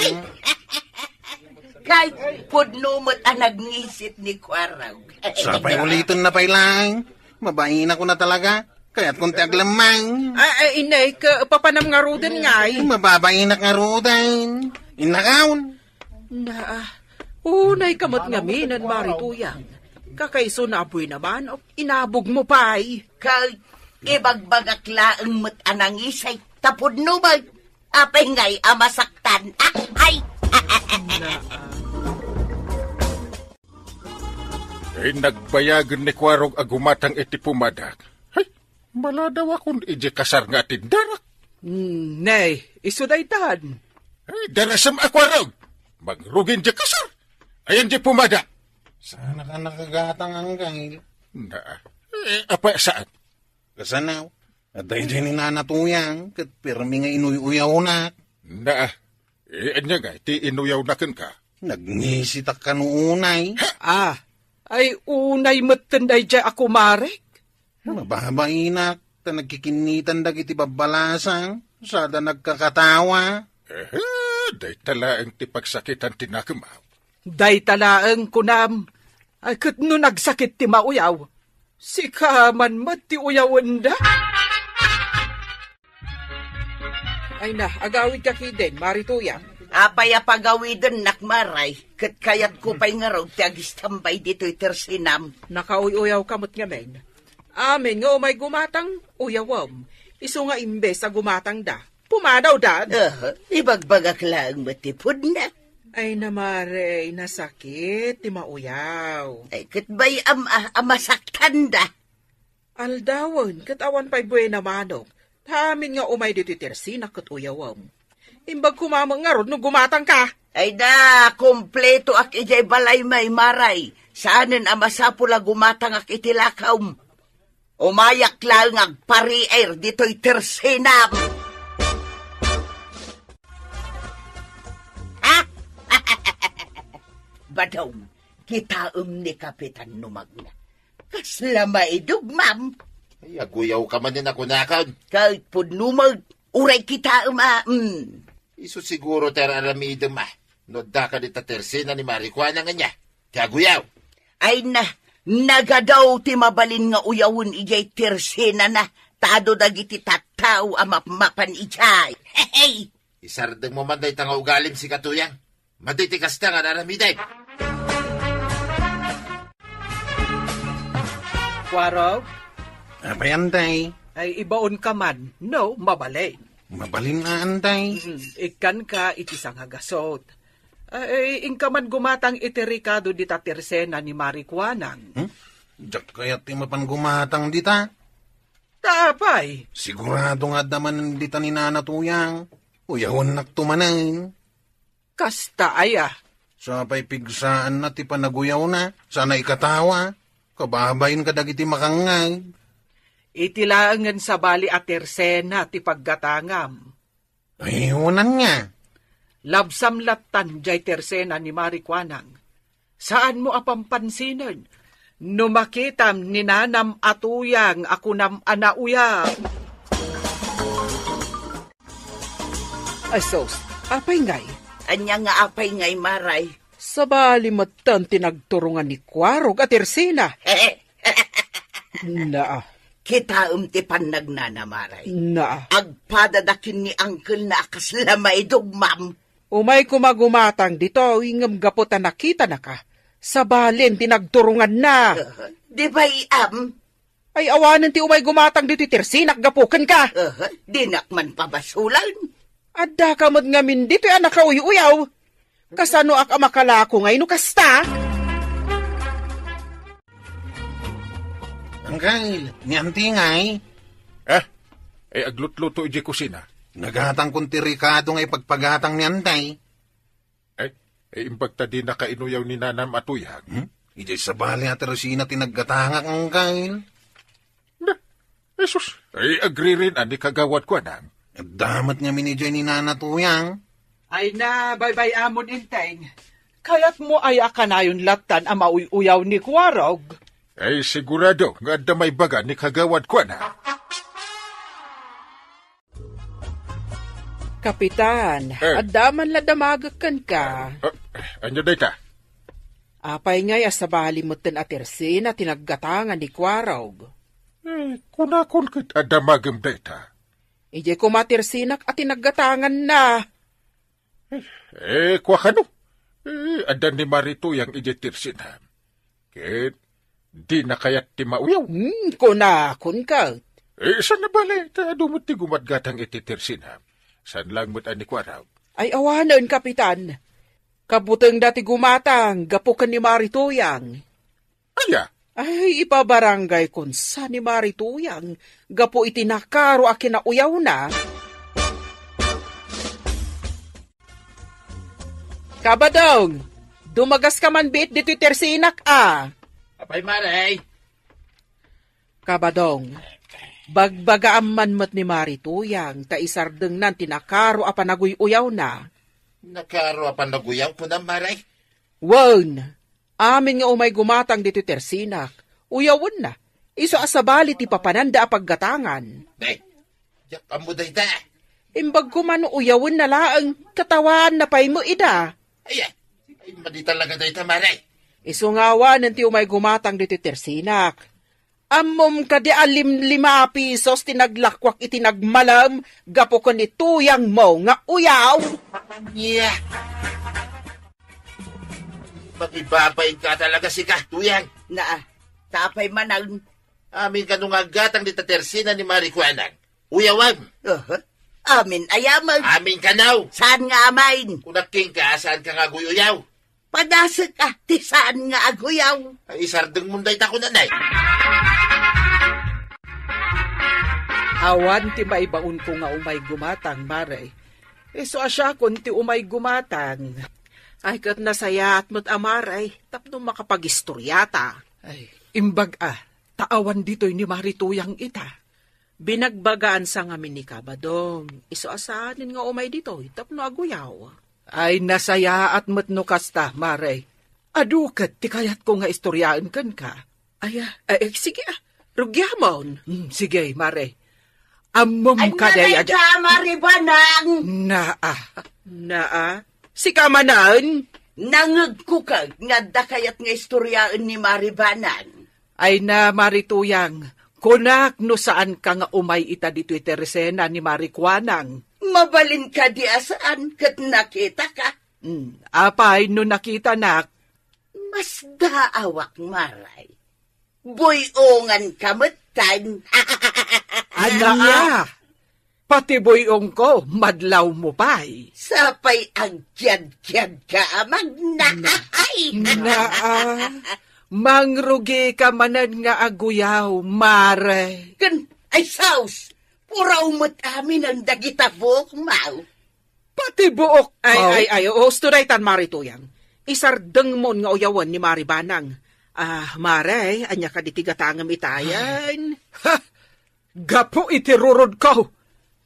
Kay pudno met a nagngisit ni Kuarog. Sapay uliton na pay laeng. Mabainak una talaga. Kayatkon ti aglemmang. Ah, ah, inay, ka, papanam ngaruden ngay. Mababainak ngaruden. Innakaon. Naa, Unay ka met ngamin, Mari Tuyang. Kakaiso na a buena manok, inabog mo pay. Ket ibagbagak laeng met a nangisay, ta pudno met. Apay ngay a masaktan? Ah, ay! Ay, nagbayagen ni Kuarog a gumatang iti pumadak. Hay, maladaw akon iti kasar nga atindarak. Mm, ne, isu daytan. Ay, darasem a Kuarog. Mangrugin di kasar. Ayan di pumada. Saan ka nakagatang, Angkel? Na, eh, apa saan? Kasanaw, adda idiay ni Nana Tuyang, ket permi nga inuy-uyawnak. Na, eh, anya nga, ti inuyawna kenka? Nagnisitak kano unay. Ah, ay unay metten daydiay a kumarek? Mababainak, ta nagkikinnitan dagiti babbalasang, sada nagkakatawa. Eh, dayta laeng ti pagsakitan ti nakemaw. Dayta laeng kunam, ay ket no nagsakit ti mauyaw, sika man met ti uyawenda. Ay na, agawid ka kiden, Mari Tuyang. Apay a pagawidennak, Maray, ket kayatko pay ngarud ti agistambay ditoy tersenam. Nakauy-uyaw ka met ngamin. Amin nga umay gumatang, uyawem. Isu nga imbes a gumatangda, pumadawdan. Aha, ibagbagak laeng met ti pudna. Ay na, Mare, nasakit ti mauyaw. Ay, ket bay-am a, a masaktanda. Aldawen, ket awan pay buena manok. Ta amin nga umay ditoy tersenak ket uyawem. Imbag koma met ngarud no gumatangka. Ay da, kumpletoak idiay balay, Maray. Saanen a masapul a gumatangak iti lakawem. Umayak laeng agpariir ditoy tersenam. Ha? Badong, kitaem ni Kapitan no magna. Kasla maidog, ma'am. Ay, aguyaw ka manen a kunakon. Ket pudno met, uray kitaem a, mm. Isu siguro ti ar-aramidem a, no adda ka dita tersena ni Mari Kuanang ania, ti aguyaw. Ay na, nagadaw ti mabalin nga uyawen idiay tersenana, ta adu dagiti tattao a mapmapan idiay. Hehe! Isardengmo man dayta nga ugalim, sika Tuyang. Madi ti kasta nga aramidem. Kuarog? Apay, Antay? Ay, ibaon ka man, no, mabalin. Mabalin a, Antay? Mm, ikkan ka iti sangagasot. Ay, inka man gumatang iti rekado dita tersena ni Mari Kuanang. Hmm? Diak kayat ti mapan gumatang dita. Ta apay? Sigurado nga adda manen dita ni Nana Tuyang. Uyawennakto manen. Kasta aya? Sapay pigsaanna ti panaguyawna, sana ikatawa, kababain kadagiti makangngeg. Iti laengen sabali a tersena ti paggatangam. Ay, unan nga. Labsam lattan jay tersena ni Mari Kuanang. Saanmo a pampansinen. No makitam ni Nanam a Tuyang a kunam a nauyam. Ay sus, apay ngay? Ania nga apay ngay, Maray? Sabali metten ti nagturongan ni Kuarog a tersena. Naa. Kitaem ti pannagnana, Maray. Naa. Agpadada ken ni angkelna a kasla maidog, ma'am. Umay koma gumatang ditoy ngem gapu ta nakitanaka, sabalen ti nagturonganna. Di bay-am? Ay awanen ti umay gumatang ditoy tersenak gapu kenka. Dinak man pabasulan. Addaka met ngamin ditoy a nakauy-uyaw. Kasanoak a makalako ngay no kasta? Angkel, ni Auntie ngay? Ah, ay aglutluto idiay kusina. Nagatankon ti rekado nga ipagpagatang ni Auntie. Ay, ay, imbag ta dinaka inuyaw ni Nanam a Tuyang. Hmm? Idiay sabali a tersena ti naggatangak, Angkel. Na, Jesus, ay, agririn-an ni Kagawad Kuanang. Adda met ngamin idiay ni Nana Tuyang. Ay na, baybay-amon, Enteng. Kayatmo aya a kanayon lattan a mauy-uyaw ni Kuarog? Ay, sigurado nga adda maibaga ni Kagawad Kuanang. Kapitan, Eh. adda man la damagek kenka. Ah, anya dayta? Apay ngay a sabali metten a tersena ti naggatangan ni Kuarog? Eh, kunakon ket adda magem dayta. Idiay koma tersenak a ti naggatanganna. Eh, kua kano? Eh, adda ni Mari Tuyang idiay tersenam. Ket dina kayat ti mauyaw. Hmm, kunakon ket. Eh, saan a bale, ta adu met ti gumatgatang iti tersenam. Saan laeng met a ni Kuarag. Ay, awanen, Kapitan. Kabutengda ti gumatang gapu ken ni Mari Tuyang. Aya? Ay, ipabarangay kon saan ni Mari Tuyang gapu iti nakaro a kinauyawna. Kabadong, dumagaska man biit ditoy tersenak a. Apay, Mari? Kabadong, bagbagaam man met ni Mari Tuyang ta isardengnan ti nakaro a panaguy-uyawna. Nakaro a panaguyaw, kunam, Mari? Wen, amin nga umay gumatang ditoy tersenak, uyawenna. Isu a sabali ti papananda a paggatangan. Ay, diak ammo dayta. Imbag koma no uyawenna laeng, katawaanna pay met ida. Ay, ay, madi talaga dayta, Mari. Isu nga awanen ti umay gumatang ditoy tersenak. Ammom kadi a lim-, lima a pisos ti naglakuak iti nagmalem gapu ken ni Tuyangmo nga uyaw? Yeah. Makibabain ka talaga, sika, Tuyang. Naa, ta apay manen? Amin kano nga aggatang dita tersena ni Mari Kuanang. Uyawem. Aha. Amin aya met? Amin kano. Saan nga amin? Kunak kenka, saan ka nga aguy-uyaw? Padasek a ti saan nga aguyaw. Ay, isardengmon dayta kunam, ay. Awan ti maibaonko nga umay gumatang, Mare. Isu a siakon ti umay gumatang. Ay, ket nasayaat met a, Mare, tapno makapagistoriata. Ay, imbag a, ta awan ditoy ni Mari Tuyang ita. Binagbagaan sa ngamin ni Kabadong. Isu a saanen nga umay ditoy tapno aguyaw. Ay, nasayaat met no kasta, Mare. Adu ket ti kayatko nga istoryaen kenka. Ay, ah, eh, eh, sige, ah. Rugiamon. Hmm, sige, Mare. Ammom. Ay, kadi nanay adi- ka, Mari Banang! Naa. Naa? Sika manen? Nangegko ket nga adda kayat nga istoryaen ni Mari Banang. Ay na, Mari Tuyang, kunak no saan ka nga umay ita ditoy tersena ni Mari Kuanang. Mabalin kadi a saan ket nakita ka? Hmm, apay no nakitanak? Masdaawak, Mare. Buy-ongan ka metten. Ania? Pati buy-ongko, madlawmo pay. Sapay agkiadkiad ka a magna-, ay! Naa, mangrugi ka manen nga aguyaw, Mare. Ken, ay saus, puraw met aminen dagita buok, maw. Pati buok. Ay, ay, ay, usto daytan, Mari Tuyang. Isardengmon nga uyawen ni Mari Banang. Ah, Mare, ania kadi ti gatangem itayen? Ha! Gapu iti rurodko,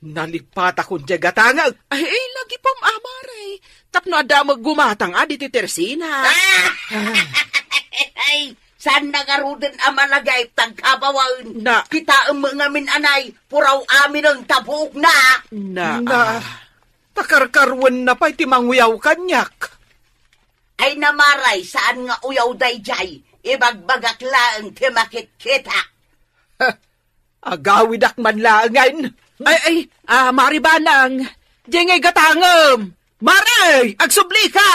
nalipatakon diay gatangek. Ay, ay, lagipem a, Mare. Tapno adda met gumatang a ditoy tersena. Ah! Ay, saan na ngaruden a malagip tagkabawan? Na- Kitaem ngamin anay, puraw aminen ta buokna. Na- Na- Takarkaruenna pay ti manguyaw kaniak. Ay na, Mare, saan nga uyaw daydiay? Ibagbagak laeng ti makitkita. Agawidak man laengen. Ay, ay, ah, Mari Banang, diay ngay gatangem. Mare, agsubli ka!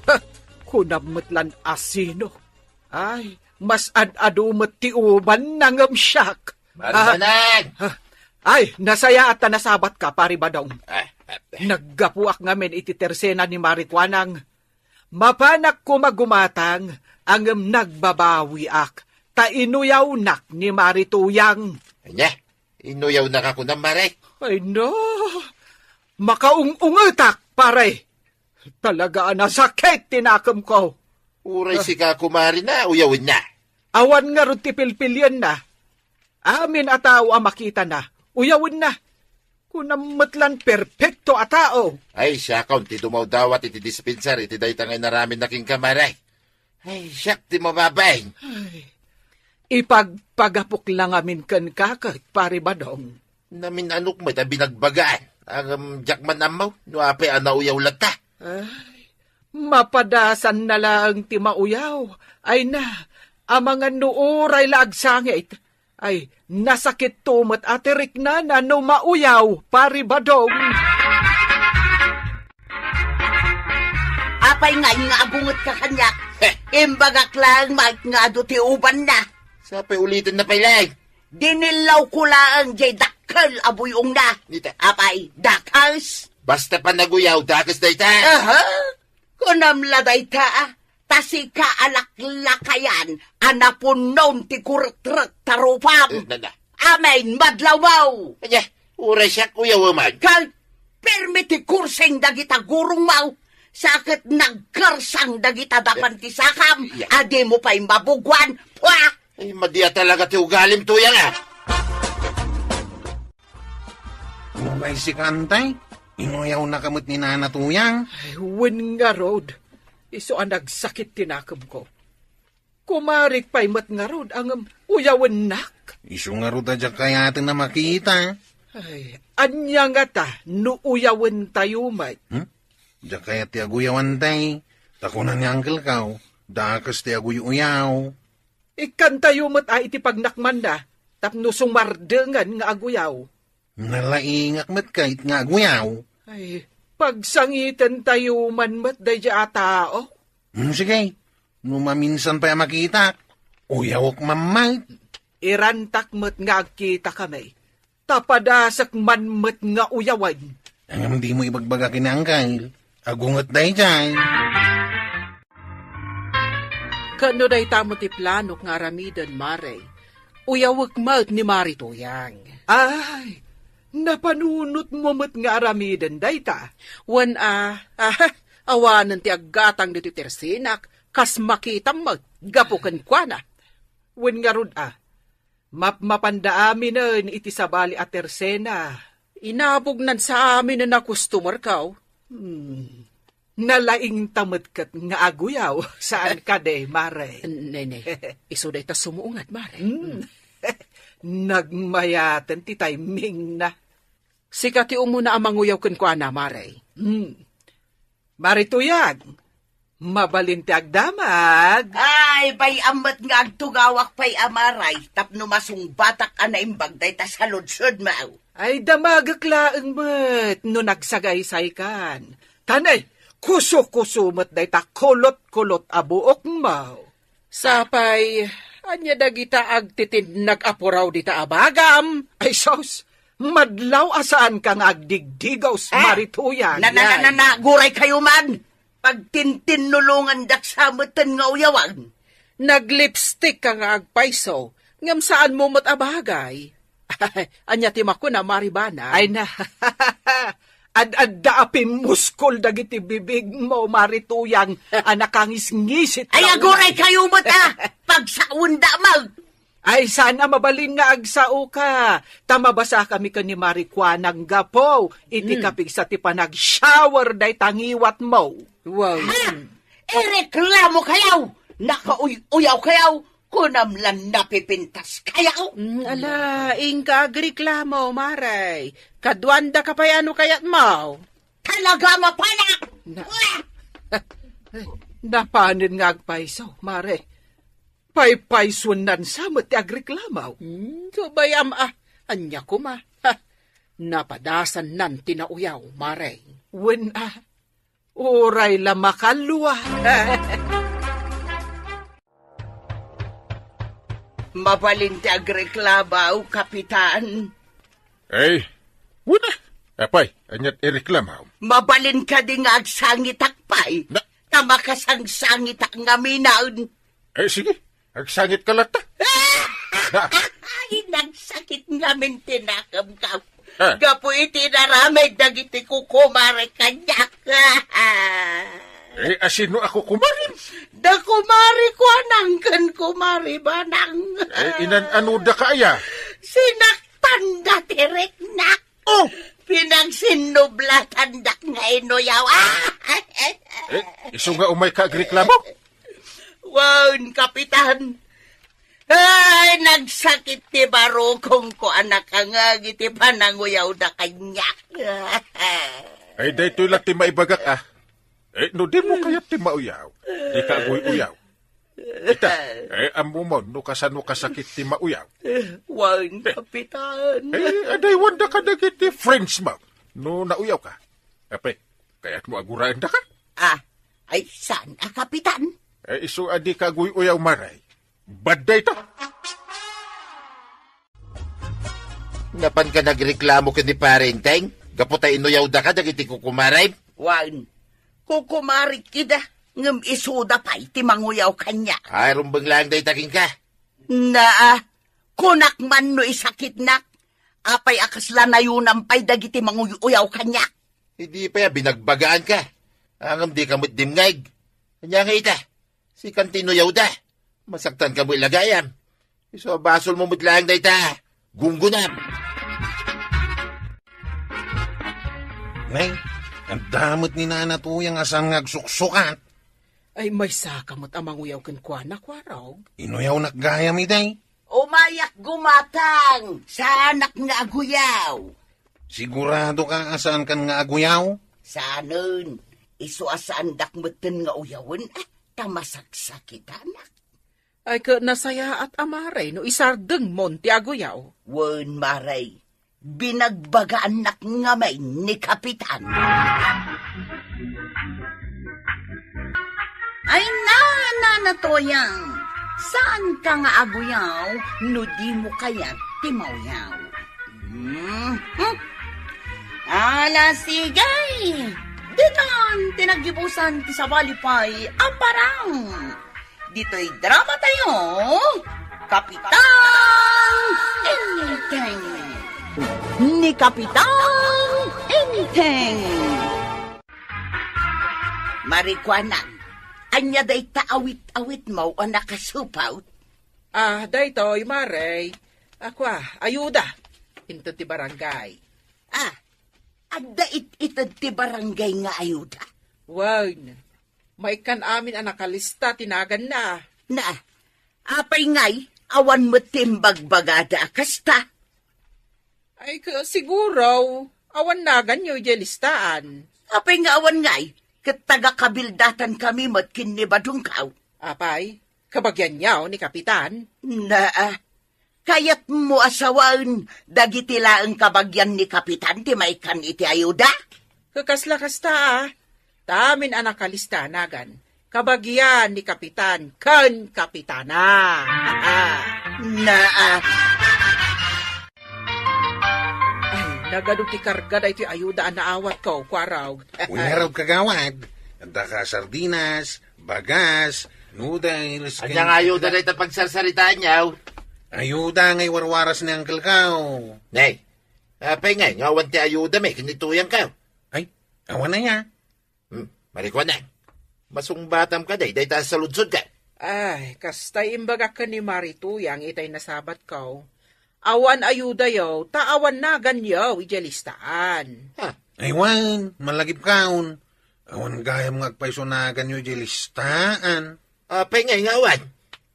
Ha, kunam met lan a sino. Ay, mas ad-adu met ti ubanna ngem siak. Mari Banang! Ah, ay, nasayaat ta nasabat ka, Pari Badong. Ah, ah, ah. Naggapuak ngamin iti tersena ni Mari Kuanang. Mapanak koma gumatang, ngem nagbabawiak, ta inuyawnak ni Mari Tuyang. Ania? Inuyawnaka kunam, Mare? Ay, no. Makaung-ungetak, pare. Talaga a nasakit ti nakemko. Uray sika, kumare, na uyawenna. Awan ngarud ti pilpilienna. Amin a tao a makitana, uyawenna. Kunam met lan perpekto a tao. Ay, siakon ti dumawdawat iti dispensar iti dayta nga inaramidna kenka, Mare. Ay, siak ti mababain. Ay, ipagpagapok la ngamin kenka ket, Pari Badong. Namin-anok met a binagbagaan. Ngem diak man ammo no apay a nauyaw latta. Ay, mapadasanna laeng ti mauyaw. Ay na, amangan no uray la agsangit. Ay, nasakitto met a ti riknana no mauyaw, Pari Badong. pay ngay nga agungetka kaniak. Heh. Imbagak laeng met nga adu ti ubanna. Sapay ulitenna pay laeng. Dinillawko laeng jay dakkel a buy-ongna. Dita. Apay, dakes? Basta panaguyaw, dakes dayta. Aha. Kunam la dayta, a. Ta sika a laklakayan a napunnon ti kurekrek ta rupam. Eh, na, na. Amen, madlawmo. Anya, uray siak uyawem man. Kalpermi ti kursing dagita gurongmo. Sa ket nagkersang dagita dapan ti sakam, eh, ya, a dimo pay mabuguan. Pua! Ay, madi a talaga ti ugalim, Tuyang, a. Uray sika, Antay? Inuyawnaka met ni Nana Tuyang? Ay, wen ngarud. Isu a nagsakit ti nakemko. Kumarik pay met ngarud a ngem uyawennak. Isu ngarud a diak kayaten a makita. Ay, ania ngata no uyawentayo met? Hmm? Diak kayat ti aguyaw, Antay. Ta kuna ni Uncle ko, dakes ti aguy-uyaw. Ikkantayo met a iti pagnakmanna tapno sumardengen nga aguyaw. Nalaingak met ket nga aguyaw. Ay, pagsangitentayo man met daydiay a tao. Hmm, sige. No maminsan pay a makitak, uyawek man met. Irantak met nga agkitakami. Ta padasek man met nga uyawen. Ngem dimo ibagbaga ken ni Uncle. Agunget daydiay. Ket no dayta met ti planok nga aramiden, Mare, uyawek met ni Mari Tuyang. Ay, napanunotmo met nga aramiden dayta? Wen a, ah, awanen ti aggatang ditoy tersenak, kas makitam met, gapu kenkuana. Wen ngarud a, mapmapanda aminen iti sabali a tersena. Inabognan sa aminen a customer ko. Hmm. Nalaingta met ket nga aguyaw, saan kadi, Mare? Nene, isu dayta sumuungad, Mare. Hmm. Nagmayaten ti timingna. Sika ti umuna a manguyaw kenkuana, Mare. Hmm. Mare Tuyang, mabalin ti agdamag? Ay, bay-am met nga agtugawak pay a Mare, tapno masungbatak a naimbag dayta saludsodmo. Ay, damagek laeng met no nagsagaysaykan. Ta ne, kuso-kuso met dayta kulot-kulot a buokmo. Sapay, ania dagita agtitinnag a puraw dita a bagam? Ay sus, madlaw a saanka nga agdigdigaw, Mare Tuyang. Na, na, na, na, na, guraykayo man. Pagtintinnulongandak sa meten nga uyawan. Naglipstick ka nga agpayso, ngem saanmo met a bagay. Ania ti makuna, Mare Banang? Ay na, ad-adda a pimmuskol dagiti bibigmo, Mare Tuyang, a nakangisngisit. Ay, aguraykayo met a! Pagsaonda, mag- Ay, saan a mabalin nga agsaoka, ta mabasakami ken ni Mare Kuanang gapu iti kapigsa ti panag-shower dayta ngiwatmo. Wow. Ha? Ireklamo kayaw! Nakauy-uyaw kayaw! Kunam lan napipintas kayaw! Mm, ala, inka agreklamo, Mare. Kaduanda ka pay ano kayatmo? Talaga mapanak! Na- Wah! Napanen nga agpayso, Mare. Paypaysuennan sa met ti agreklamo. Hmm, so bay-am a, ania koma? Ha, napadasannan ti nauyaw, Mare. Wen a, uray la makalua. Mabalin ti agreklamo, Kapitan. Ay, wen a. Apay, aniat ireklamo? Mabalin kadi nga agsangitak pay? Na- Ta makasangsangitak ngamin. Eh, sige. Agsangitka latta. Ay, nagsakit ngamin ti nakemko. Ah. Gapu iti inaramid dagiti kukumare kaniak. Eh, asino a kukumarem? Da kumare Kuanang ken kumare Banang. Eh, inan-anodaka aya? Sinaktan da ti riknak. Oh! Pinagsinnublatandak nga inuyaw. Ah! Eh, isu nga umayka agreklamo? Wen, Kapitan. Ay, nagsakit ti barukongko a nakangngeg iti pananguyawda kaniak. Ay, daytoy la ti maibagak, a. Eh, no dimo kayat ti mauyaw, dika aguy-uyaw. Ita, eh, ammom no kasano kasakit ti mauyaw. Wen, Kapitan. Eh, adaywanda kadagiti friends mo no nauyawka. Apay, kayatmo aguraendaka? Ah, Ay, saan a, Kapitan? Ay, isu a dika aguy-uyaw, Maray. Bad dayta. Napanka nagreklamo ken ni Pare Enteng gapu ta inuyawdaka dagiti kukumarem? Wen, kukumarek ida, ngem isuda pay ti manguyaw kaniak. Ay, rumbeng laeng dayta kenka. Naa, kunak man no isakitnak, apay a kasla nayonam pay dagiti manguy-uyaw kaniak? Idi pay a binagbagaanka, ngem dika met dimngeg. Ania nga ita? Sikan ti inuyawda. Masaktanka met la gayam. Isu a basolmo met laeng dayta. Gunggonam. Nay, adda met ni Nana Tuyang a saan nga agsuksukat. Ay, maysaka met a manguyaw kenkuana, Kuarog. Inuyawnak gayam idi. Umayak gumatang! Saanak nga aguyaw? Siguradoka a saankan nga aguyaw? Saanen. Isu a saandak metten nga uyawen, ah, ta masaksakitanak. Ay, ket nasayaat a, Maray, no isardengmon ti aguyaw. Wen, Maray, binagbagaannak ngamin ni Kapitan. Ay, na, Nana Tuyang, saanka nga aguyaw no dimo kayat ti mauyaw? Hmm, hmm. Ala, sige. Ditan ti naggibusan ti sabali pay a parang. Ditoy drama tayo, Kapitan Enteng. Ni Kapitan Enteng. Marikuana, ania dayta awit-awitmo a nakasupot? Ah, daytoy, Maray. Ako, ah, ayuda. Inted ti barangay. Ah, adda it-ited ti barangay nga ayuda? Wen, maikkan amin a nakalista ti naganna. Na, apay ngay, awan met ti imbagbagada a kasta? Ay, ka-, siguro, awan naganyo idiay listaan. Apay nga awan ngay, ket taga-Kabildatan kami met ken ni Badongkaw. Apay, kabagianyo ni Kapitan? Naa, kayatmo a sawen dagiti laeng kabagian ni Kapitan ti maikkan iti ayuda? Kakasla kasta, ah. Ta amin a nakalista nagan kabagian ni Kapitan ken Kapitana. Naa. Ay, nagadu ti karga daytoy ayuda a naawatko, Kuarog. Wen ngarud, kagawad. Adda ka sardinas, bagas, noodles, ania nga ayuda dayta pagsarsaritaanyo? Ayuda nga iwarwaras ni Uncle ko. Nay, apay ngay nga awan ti ayuda mi ken ni Tuyang ko? Ay, awan aya. Hmm, Marikuana, masungbatam kadi dayta a saludsodko? Ay, kasta imbagak ken ni Mari Tuyang itay nasabatko. Awan ayudayo, ta awan naganyo idiay listaan. Ha? Ay wen, malagipkon. Awan gayam nga agpayso naganyo idiay listaan. Apay ngay nga awan?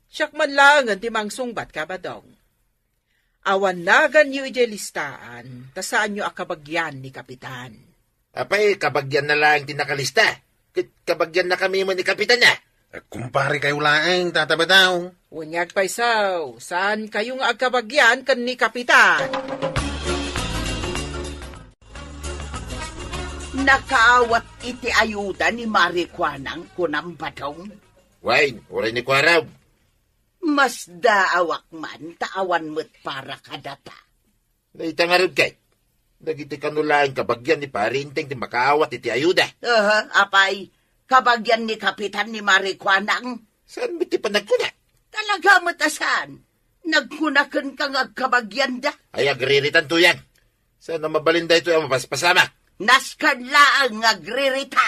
Siak man laengen ti mangsungbat, Kabadong. Awan naganyo idiay listaan, ta saanyo a kabagian ni Kapitan. Apay, kabagianna laeng ti nakalista? Ket kabagiannakami met ni Kapitan, a? Agkumparekayo laeng, Tata Badong. Wen nga agpayso, saankayo nga agkabagian ken ni Kapitan? Nakaawat iti ayuda ni Marikuana, kunam, Badong? Wen, uray ni Kuarog. Masdaawak man ta awan met para kadata. Dayta ngarud ket, dagiti kano laeng kabagian ni Pari Enteng ti makaawat iti ayuda. Aha, apay, kabagian ni Kapitan ni Marikuana? Saan met ti panagkuna? Talaga met a saan. Nagkuna kenka nga agkabagianda. Ay, agriritan, Tuyang. Saan a mabalin daytoy a mapaspasamak? Nasken laeng nga agririta.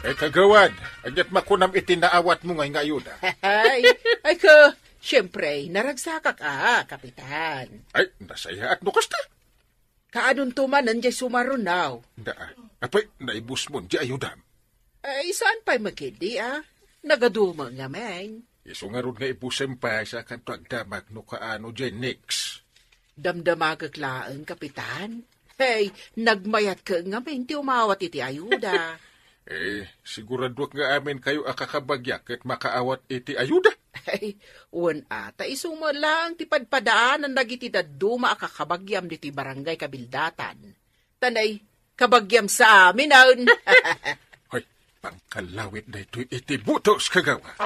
Ay, kagawad, aniat makunam iti naawatmo ngay nga ayuda? Ay, ay, ka, siyempre, naragsakak a, Kapitan. Ay, nasayaat no kasta. Kaanonto manen diay sumarunaw? Daa. Apay, naibusmon diay ayudam? Ay, saan pay makidi, a? Nagadumo ngamin. Isu ngarud nga ibusem pay sa kanto agdamag no kaano diay next. Damdamagek laeng, Kapitan. Hey, nagmayat ka ngamin ti umawat iti ayuda. Eh, siguraduak nga amin kayo a kakabagiak ket makaawat iti ayuda. Ay, wen ata isu met laeng ti padpadaanan dagiti dadduma a kakabagiam ditoy barangay Kabildatan. Tanay, Kabagiam sa amin, aun. Hoy, pangkalawit daytoy iti butos, kagawa.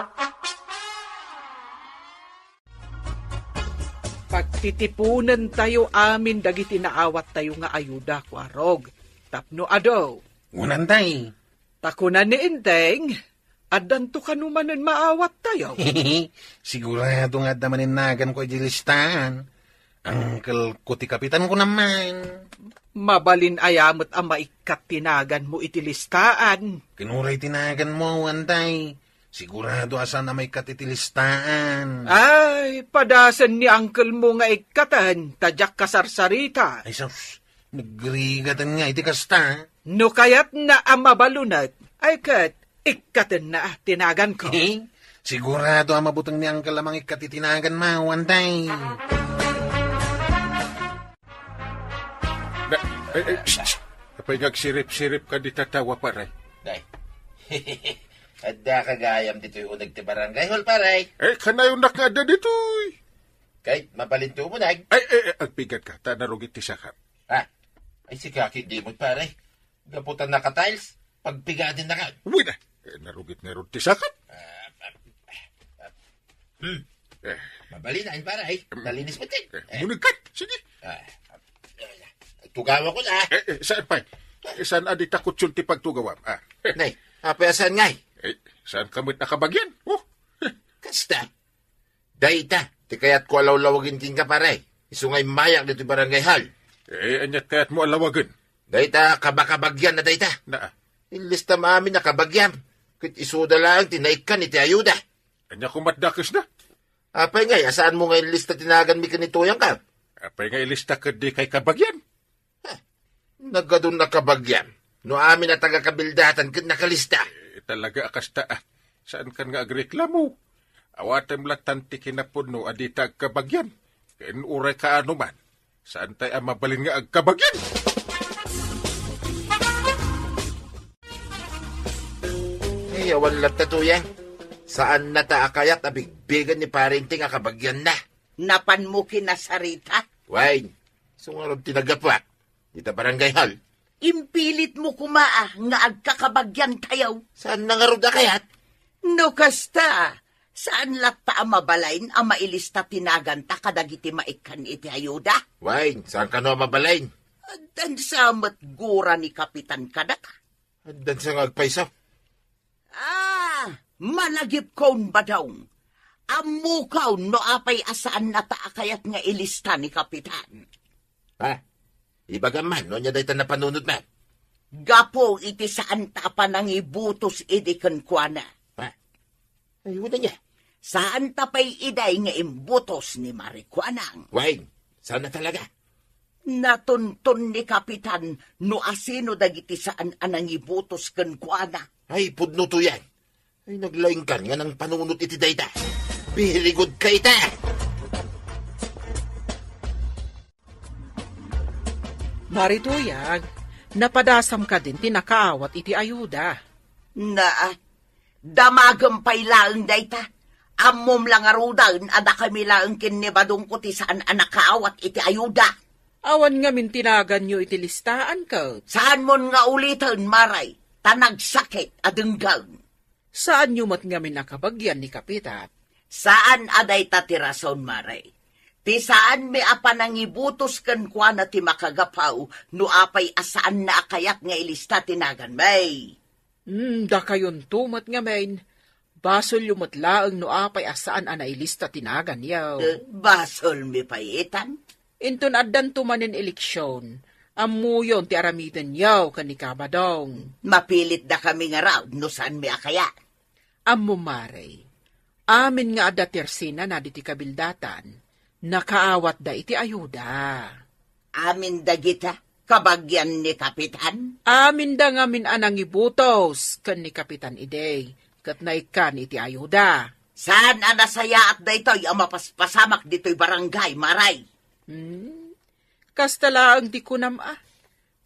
Pagtitipunen tayo amin dagiti naawattayo nga ayuda, Kuarog. Tapno adu. Ngunantay. Ta kuna ni Enteng, addanto kano manen maawattayo. Sigurado nga adda manen naganko iti listaan. Uncle ko ti kapitan ko naman. Mabalin aya met a maikkat ti naganmo iti listaan. Ken uray ti naganmo, Antay. Sigurado a saan a maikkat iti listaan. Ay, padasen ni uncle mo nga ikkaten, ta diak kasarsarita. Ay, sus, nagrigaten nga iti kasta. No kayatna a mabalunet, ay ket, ikkatenna ti naganko. Eh, sigurado a mabuteng ni Uncle a mangikkat iti naganmo, Antay. Na, eh, eh, shh, shh. Apay nga agsirip-sirip ka di tatawa, pare? Day. Adda ka gayam ditoy uneg ti barangay hall, pare. Eh, kanayon nak nga adda ditoy. Kay, mabalin ti umuneg. Ay, eh, eh, agpigad ka, ta narugit ti sakap. Ah, ay, sika, kidimot, pare. Gapu ta naka-tiles, pagpigaden na ka. Uy na, eh, narugit ngarud ti sakap. Ah, ah, ah, ah. Hmm. Eh. Mabalin na, pare, ay. Hmm. Nalinis mo, tin. Eh, eh. Muneg ka, sige. Ah, ah, ah, tugawa ko na. Eh, eh, saan pa? Eh, saan a di takutyon ti pagtugawam? Ah. Nay, apay a saan ngay? Eh, saan ka met a kabagian? Oh. Kasta. Dayta, ti kayatko a lawlawagen kenka, pare. Isu nga immayak ditoy barangay hall. Eh, aniat kayatmo a lawagen? Dayta, kabakabagian na dayta. Naa. Illistam amin a kabagiam. Ket isuda laeng ti naikkan iti ayuda. Ania komat dakesna? Apay ngay, a saanmo nga illista ti naganmi ken ni Tuyang ka? Apay nga ilista ket di kay kabagian? Ha, nagadun a kabagian. No amin a taga-kabildatan ket nakalista. Eh, talaga a kasta, ah. Saan kan nga agreklamo? Awatem latan ti kinapudno a dita agkabagian. Ken uray kaano man, saan tay a mabalin nga agkabagian? Eh, awan latta, Tuyang. Saan na ta a kayat a bigbigen ni Pare Enteng a kabagianna. Napanmo kinasarita? Wen, isu ngarud ti naggapuak. Dita barangay hall. Impilitmo koma a nga agkakabagiantayo. Saan na ngarud a kayat? No kasta, saan latta a mabalin a mailista ti naganta kadagiti maikkan iti ayuda? Wen, saan kano a mabalin? Addan sa met gura ni Kapitan kadaka. Addan sa nga agpayso. Ah, managipkon, Badong. Ammokon no apay a saan nata a kayat nga ilista ni Kapitan. Ha? Ibagam man, no ania dayta napanunotna? Gapu iti saan ta a panangibutos idi kenkuana. Ha? Ay, wen ania? Saan ta pay iday nga imbutos ni Mari Kuanang. Wen, saan na talaga? Natunton ni Kapitan no asino dagiti saan a nangibutos kenkuana. Ay, pudno, Tuyang. Ay, naglaingkan nga nangpanunot iti dayta. Very good ka ita! Mari Tuyang, napadasam kadin ti nakaawat iti ayuda. Naa, damagem pay laeng dayta. Ammom la ngaruden a dakami laeng ken ni Badongko ti saan a nakaawat iti ayuda. Awan ngamin ti naganyo iti listaan ket? Saanmon nga uliten, Mari, ta nagsakit a denggen. Saanyo met ngamin a kabagian ni Kapitan? Saan a dayta ti rason, Mari. Ti saanmi a panangibutos kenkuana ti makagapu no apay a saanna a kayat nga ilista ti naganmi. Hmm, dakayonto met ngamin. Basolyo met laeng no apay a saan a nailista ti naganyo. Eh, basolmi pay itan? Inton addanto manen eleksion, ammoyon ti aramidenyo ken ni Kabadong. Mapilitdakami ngarud no saanmi a kayat. Ammom, Mari, amin nga adda ti arsinana diti kabildatan, nakaawatda iti ayuda. Amin dagita, kabagian ni Kapitan? Aminda ngamin a nangibutos ken ni Kapitan idi, ket naikkan iti ayuda. Saan a nasayaat daytoy a mapaspasamak ditoy barangay, Mari. Hmm? Kasta laeng ti kunam a.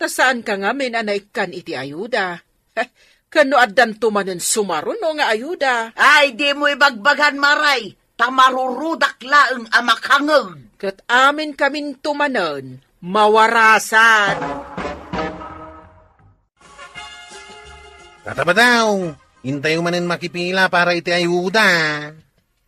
Ta saanka ngamin a naikkan iti ayuda. Heh, ken no addanto manen sumaruno nga ayuda. Ay, dimo ibagbagan, Mari, ta marurudak laeng a makangeg. Ket aminkaminto manen, mawarasan. Tata Badaw, intayo manen makipila para iti ayuda.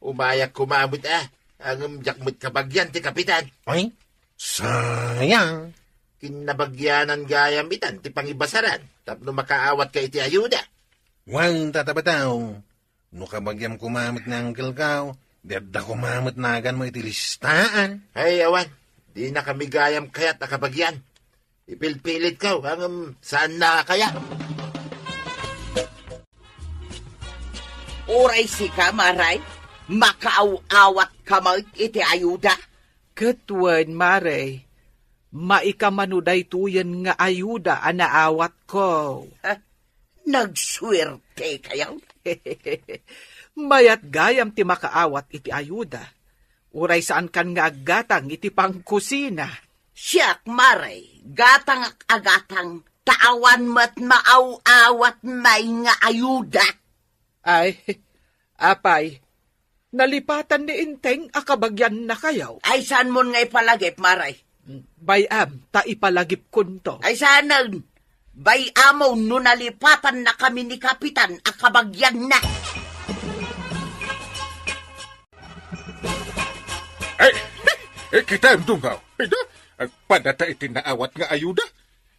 Umayak koma met a, ngem diak met kabagian ti kapitan. Ay, sayang. Kinnabagianan gayam itan ti pangibasaran tapno makaawatka iti ayuda. Wen, Tata Badaw, no kabagiam koma met nga angkelko, di adda koma met naganmo iti listaan. Ay, awan, dinakami gayam kayat a kabagian. Ipilpilitko, ngem saanna kayat. Uray sika, Maray, makaaw-awatka met iti ayuda? Ket wen, Maray, maika mano daytoyen nga ayuda a naawatko. Ha? Nagsuertekayo? Mayat gayam ti makaawat iti ayuda. Uray saankan nga aggatang iti pangkusina. Siak, Maray, gatangak a gatang, ta awan met maaw-awat may nga ayuda. Ay, apay, nalipatan ni Enteng a kabagiannakayo. Ay, saanmon nga ipalagip, Maray? Bay-am, ta ipalagipkonto. Ay, saanen. Bay-amon no nalipatannakami ni Kapitan a kabagianna. Ay, eh, kitaem, Dungaw. Ida, agpadata iti naawat nga ayuda.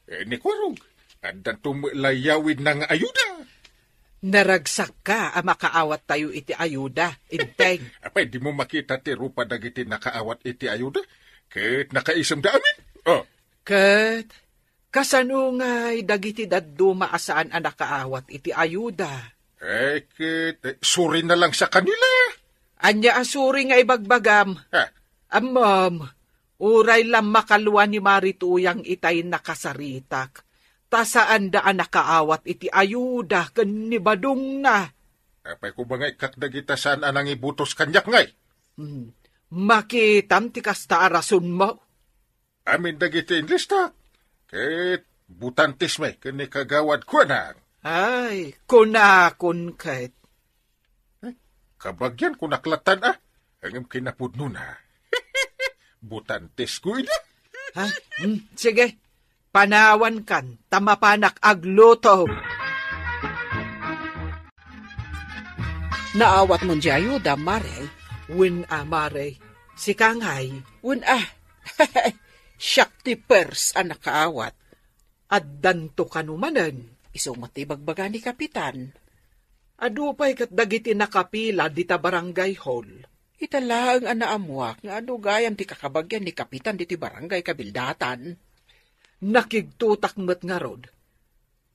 Eh, ni Kuarog, addanto met layawidna nga ayuda. Naragsakka a makaawattayo iti ayuda, Enteng. Apay, dimo makita ti rupa dagiti nakaawat iti ayuda? Ket nakaisemda amin? Oh. Ket, kasano ngay dagiti dadduma a saan a nakaawat iti ayuda? Eh, ket, eh, surina laeng sa kanila. Ania a suri nga ibagbagam? Ah. Ammom, uray la makalua ni Mari Tuyang itay nakasaritak, ta saanda a nakaawat iti ayuda ken ni Badongna. Apay koma nga ikkak dagita saan a nangibutos kaniak ngay? Hmm. Makitam ti kasta a rasonmo? Amin dagiti inlistak, ket butantes met ken ni Kagawad Kuanang. Ay, kunakon ket. Eh, kabagian kunak lattan, a? Ngem kinapudnona. Butantesko ida. Ha? Hmm, sige. Panawankan, ta mapanak agluto. Naawatmon diay ayuda, Mare? Wen a, Mare. Sika ngay? Wen a. Siak ti pers a nakaawat. Addanto kano manen? Isu met ti ibagbaga ni Kapitan. Adu pay ket dagiti nakapila dita barangay hall. Ita laeng a naammuak nga adu gayam ti kakabagian ni Kapitan ditoy barangay kabildatan. Nakigtotak met ngarud.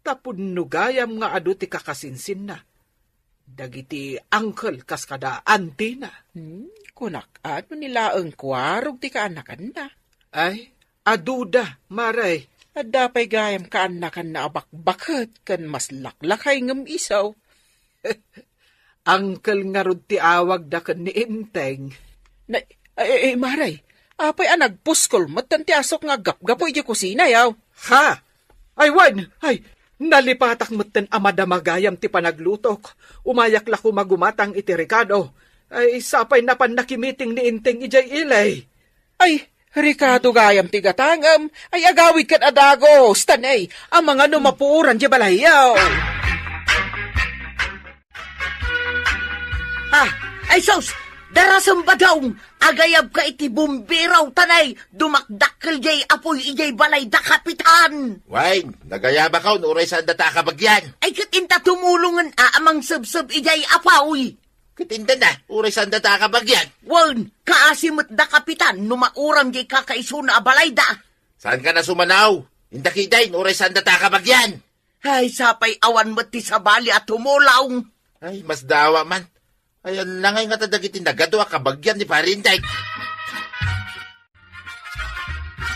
Ta pudno gayam nga adu ti kakasinsinna. Dagiti uncle kas kada antina. Hmm, kunak, adu ni laeng Kuarog ti kaanakanna? Ay, aduda, Mare. Adda pay gayam kaanakanna a bakbaket ken maslaklakay ngem isu. Uncle ngarud ti awagda ken ni Enteng. Na, ay, ay, Mare, apay a nagpuskol metten ti asuk nga aggapgapu idiay kusina, yaw? Ha? Ay, wen! Ay, nalipatak metten a madama gayam ti panaglutok. Umayak la koma gumatang iti rekado. Ay, sapay napan nakimiting ni Enteng idiay ili. Ay, rekado gayam ti gatangem. Ay, agawid ken a dagus, ta nay, amangan no mapuoran diay balayyo. Ah, ay sus! Darasem, Badong! Agayabka iti bumbero, ta nay, dumakdakkel diay apuy idiay balayda, Kapitan! Wen, nagayabakon, uray saandata a kabagian. Ay, ket inta tumulongen a, a mangsebseb idiay apuy. Ket inta na, uray saandata a kabagian. Wen, kaasi met da, Kapitan, no mauram diay kakaisuna a balayda. Saankan a sumanaw? Inta kitaen, uray saandata a kabagian. Ay, sapay awan met ti sabali a tumulong. Ay, masdawa man. Ay, ania ngay ngata dagiti nagadu a kabagian ni Pari Enteng?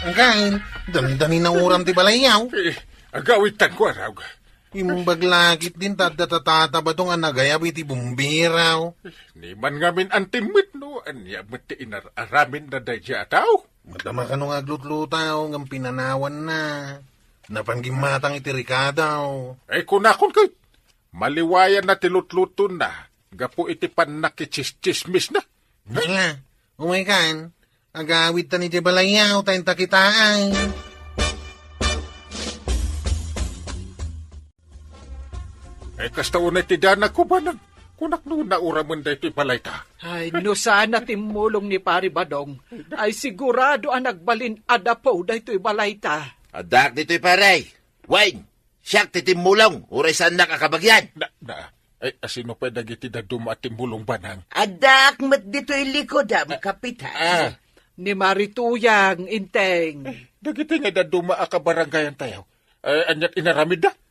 Again, dandani nauram ti balayyo. Eh, agawidtan, Kuarog. Imbag la ketdin ta adda tatata Badong a nagayab iti bumbero. Ni man ngamin antim met no ania met ti inar-aramidna daydiay a tao. Madama kano nga aglutlutaw ngem pinanawanna. Napan gimmatang iti rekado. Ay, kunakon ket, maliwayanna ti lutlutonna gapu iti pannakitsismisna. Hala, umaykan, agawidtan idiay balayyo ta inta kitaen. Eh, kasta unay ti danagko, Banag. Kunak no nauramon daytoy balayta. Ay, no saan a timmulong ni Pari Badong, ay sigurado a nagbalin a dapo daytoy balayta. Addaak ditoy, pare. Wen, siak ti timmulong, uray saannak a kabagian. Na, na, ay, asino pay dagiti dadduma a timmulong, Banag? Addaak met ditoy likudam, Kapitan. Ah. Ni Mari Tuyang, Inteng. Eh, dagiti nga dadduma a kabarangayantayo, eh, aniat inaramidda?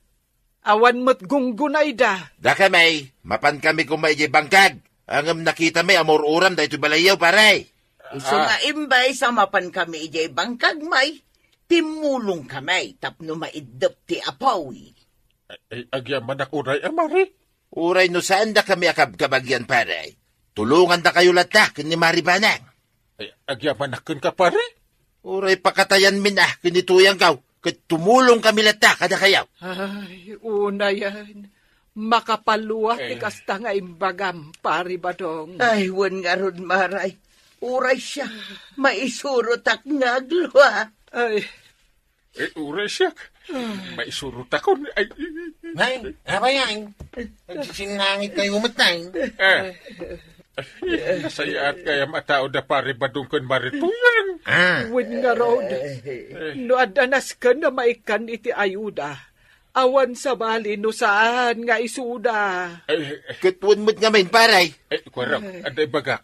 Awan met gunggunayda. Dakami, mapankami koma idiay bangkag. Ngem nakitami a maur-uram daytoy balayyo, pare. Isu nga imbes a mapankami idiay bangkag, may, timmulongkami tapno maiddep ti apuy. Ay, ay, agyamanak unay a, Mari. Uray no saandakami a kabkabagian, pare, tulongandakayo latta ken ni Mari Banag. Ay, agyamanak kenka, pare. Uray pakatayanmin a ken ni Tuyangko, ket tumulongkami latta kadakayo. Ay, unayen. Makapaluat ti Eh. kasta nga imbagam, Pari Badong. Ay, wen ngarud, Maray. Uray siak, maisurotak nga aglua. Ay. Eh, uray siak. Maisurotakon. Ay. Nay, apay ay? Nagsisinnangit kayo met, nay. Eh. Nasayaat kayam a tao da Pari Badong ken Mari Tuyang. Ah. Wen ngarud, no adda nasken a maikkan iti ayuda, awan sabali no saan nga isuda. Eh, eh. Ket wen met ngamin, pare. Eh, kuarok, adda ibagak.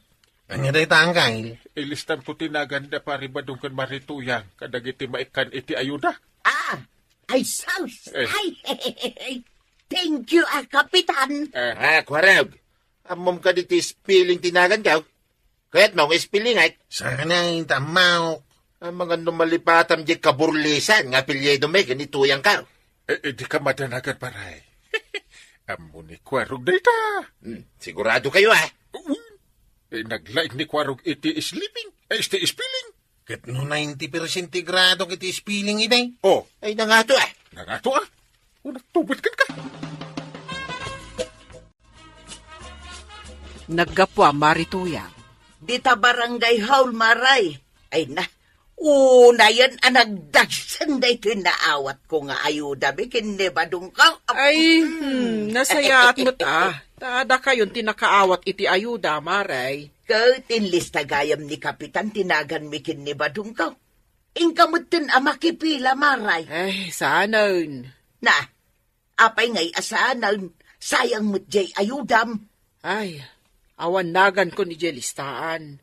Ania dayta, Angkel? Ilistamto ti nagan da Pari Badong ken Mari Tuyang kadagiti maikkan iti ayuda. Ah, ay, sus! Eh. Ay, thank you, ah, Kapitan. Eh. Ah, kuarog. Ammom kadi ti spelling ti naganko? Kayatmo nga spellingek? Saan ta ammok? Amangan no malipatam di kaburlisan nga apelyidomi ken ni Tuyangko. Eh, eh, di ka madanagan, pare. Ammo ni Kuarog dayta. Hmm, sigurado kayo, ah? Oo. Eh, naglaing ni Kuarog iti sleeping, eh, iti spelling. Ket no ninety percent ti gradok iti spelling idi? Oh. Ay, nangato, ah. Nangato, ah. Unat tubod ken ka. Naggapu a Mari Tuyang. Dita barangay hall, Maray. Ay na, unayen a nagdagsen daytoy naawatko nga ayudami ken ni Badongko. Ay, hmm, nasayaat met a. Ta dakayon ti nakaawat iti ayuda, Maray. Ket inlista gayam ni Kapitan ti naganmi ken ni Badongko. Inka metten a makipila, Maray. Ay, saanen. Na, apay ngay a saanen, sayang met jay ayudam. Ay, awan nagankon idiay listaan.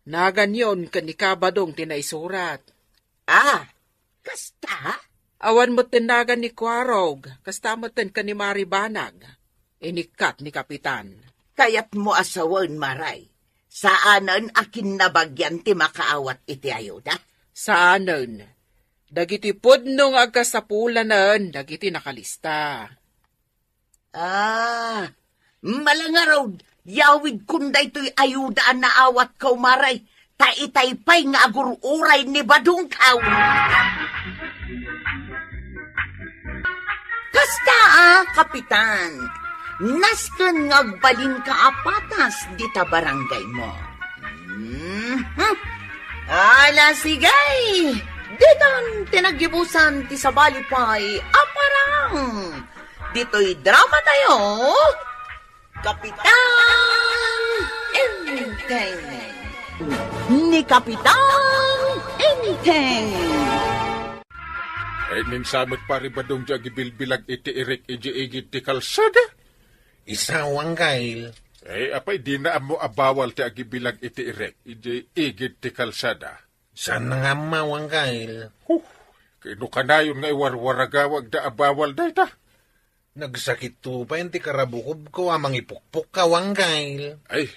Naganyon ken ni Kabadong ti naisurat. Ah, kasta? Awan metten nagan ni Kuarog, kasta metten ken ni Mari Banag. Inikkat ni Kapitan. Kayatmo a sawen, Maray, saanen a kinnabagian ti makaawat iti ayuda? Saanen. Dagiti pudno nga agkasapulanen dagiti nakalista. Ah, malangarod, yawidkon daytoy ayuda a naawatko, Maray, ta itay pay nga agur-uray ni Badongko. Kasta a, Kapitan, nasken nga agbalinka a patas dita barangaymo. Mhm. Ala, sige! Ditan ti naggibusan ti sabali pay a parang ditoy drama tayo, Kapitan Enteng. Ni Kapitan Enteng. Ay, ninsamet Pari Badong di agibilbilag iti irik iti igid ti kalsada? Isaw, Anggail. Ay, apay, dina ammo a bawal ti agibilag iti irik iti igid ti kalsada? Saan nga ammo, Anggail. Huh, kano kanayon nga iwarwaragawagda a bawal dayta? Nagsakitto pay ti karabukobko a mangipukpok ka, Anggail. Ay,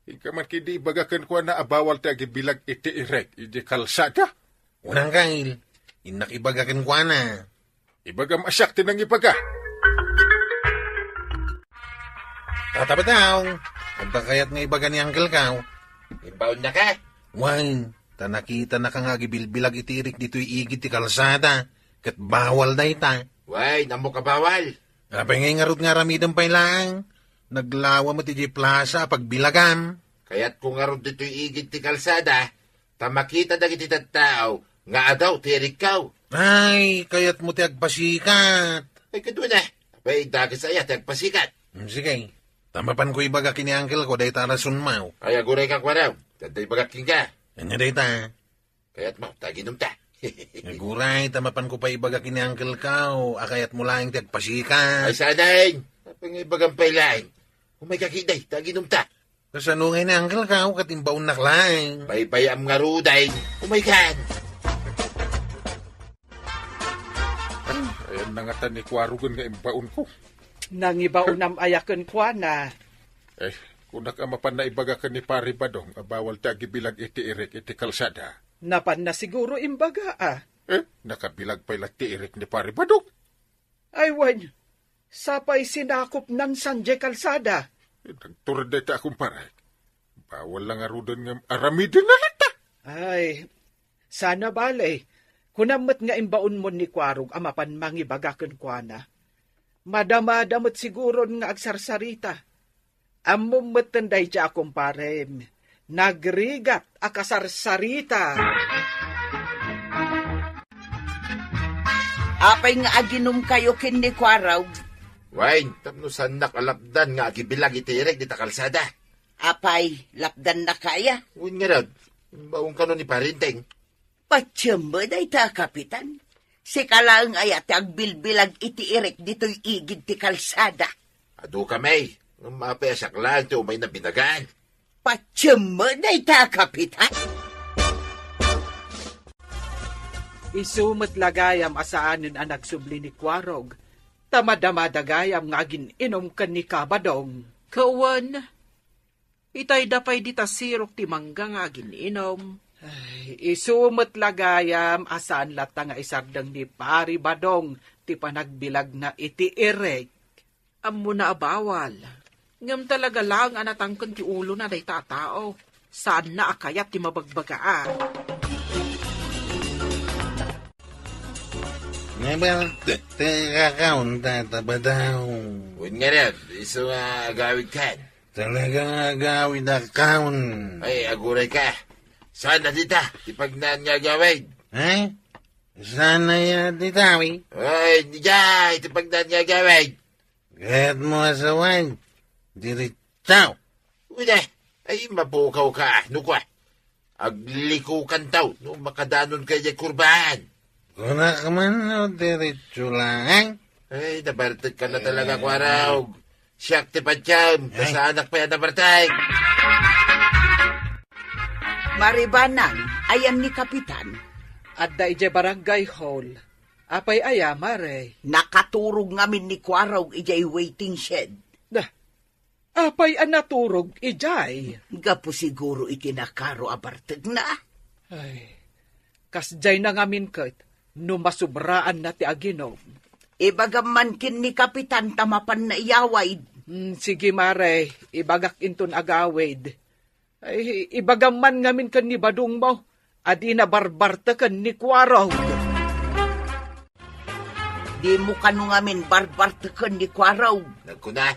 inka man kadi ibaga kenkuana a bawal ti agibilag iti irik iti kalsada? Wen, Anggail, innak ibaga kenkuana. Ibagam a siak ti nangibaga. Tata Badong, adda kayat nga ibaga ni Angkelko? Imbaonnaka? Wen, ta nakitanaka nga agibilbilag iti irik ditoy igid ti kalsada, ket bawal dayta. Wen, ammok a bawal. Apay ngay ngarud nga aramidem pay laeng? Naglawa met idiay plasa a pagbilagam. Kayatko ngarud ditoy igid ti kalsada, ta makita dagiti tattao nga adaw ti irikko. Ay, kayatmo ti agpasikat. Ay, kaduana, Pay, dakes aya ti agpasikat. Hmm, sige. Ta mapanko ibaga ken ni uncle ko dayta a rason mo. Ay, aguray ka, Kuarog. Tadda ibagak kenka. Ania dayta? Kayatmo ta aginumta? Aguray, ta mapanko pay ibaga ken ni uncle ko a kayatmo laeng ti agpasikat. Ay, saan? Apay nga ibagam pay laeng? Umayka ketdi ta aginumta. Kasano ngay ni uncle ko ket imbaonnak laeng? Baybayam ngaruden. Umaykan. Ayan na ngata ni Kuarog nga imbaonko. Nangibaonam aya kenkuana? Eh, kunak a mapanna ibaga ken ni Pari Badong a bawal ti agibilag iti irek iti kalsada. Napanna siguro imbaga, a. Eh, nakabilag pay la ti irek ni Pari Badong? Ay, wen, sapay sinakopnan sadiay kalsada. Eh, nagtured dayta a kumparek. Bawal la ngaruden nga aramiden na latta. Ay, sana bale. Kunam met nga imbaonmon ni Kuarog a mapan mangibaga kenkuana. Madamada met siguron nga agsarsarita. Ammom metten daydiay a kumparem. Nagrigat a kasarsarita. Apay nga aginumkayo ken ni Kuarog? Wen, tapno saannak a lapdan nga agibilag iti irek dita kalsada. Apay, lapdannaka aya? Wen ngarud, imbaon kano ni Pari Enteng. Patiem met dayta, Kapitan. Sika laeng aya ti agbilbilag iti irek ditoy igid ti kalsada. Adu kami, ngem apay a siak laeng ti umayna binagaan? Patiem met dayta, Kapitan. Isu met la gayam a saanen a nagsubli ni Kuarog, ta madamada gayam nga agin-inom ken ni Kabadong. Kawan, itayda pay dita sirok ti mangga nga agin-inom. Ay, isu met la gayam a saan latta nga isardeng ni Pari Badong ti panagbilagna iti irek. Ammona a bawal. Ngem talaga laeng a natangken ti ulona dayta a tao. Saanna a kayat ti mabagbagaan. Nabal, te, te, kakaon ta, ta, badaw. Wen ngarud, isu nga agawidkan. Talaga nga agawid a kaon. Ay, aguray ka. Saan na dita? Ti pagnaan nga agawid. Eh? Saan na ya dita, wi? Ay, dita, ti pagnaan nga agawid. Kayat mo asawan? Diritsaw. Uy, ay, mapukaw ka, no kwa. Aglikukan taw, no makadanon ka diay kurbahan. Kunak man, no, diretso lang. Ay, nabartek ka na talaga, Kuarog. Siak ti patiem, kasaanak pa yan nabartek. Maribanang, ayan ni Kapitan. Adda idiay barangay hall. Apay aya, Mare? Nakaturog ngamin ni Kuarog idiay waiting shed. Da, apay a naturog idiay? Gapu siguro iti nakaro a bartekna. Ay, kasdiay na ngamin ket no masubraanna ti aginom. Ibagam man ken ni Kapitan ta mapanna iyawid. Hmm, sige, Mare, ibagak inton agawid. Ay, ibagam man ngamin ken ni Badongmo a dina barbarteken ni Kuarog. Dimo kano ngamin barbarteken ni Kuarog? Nagkuna.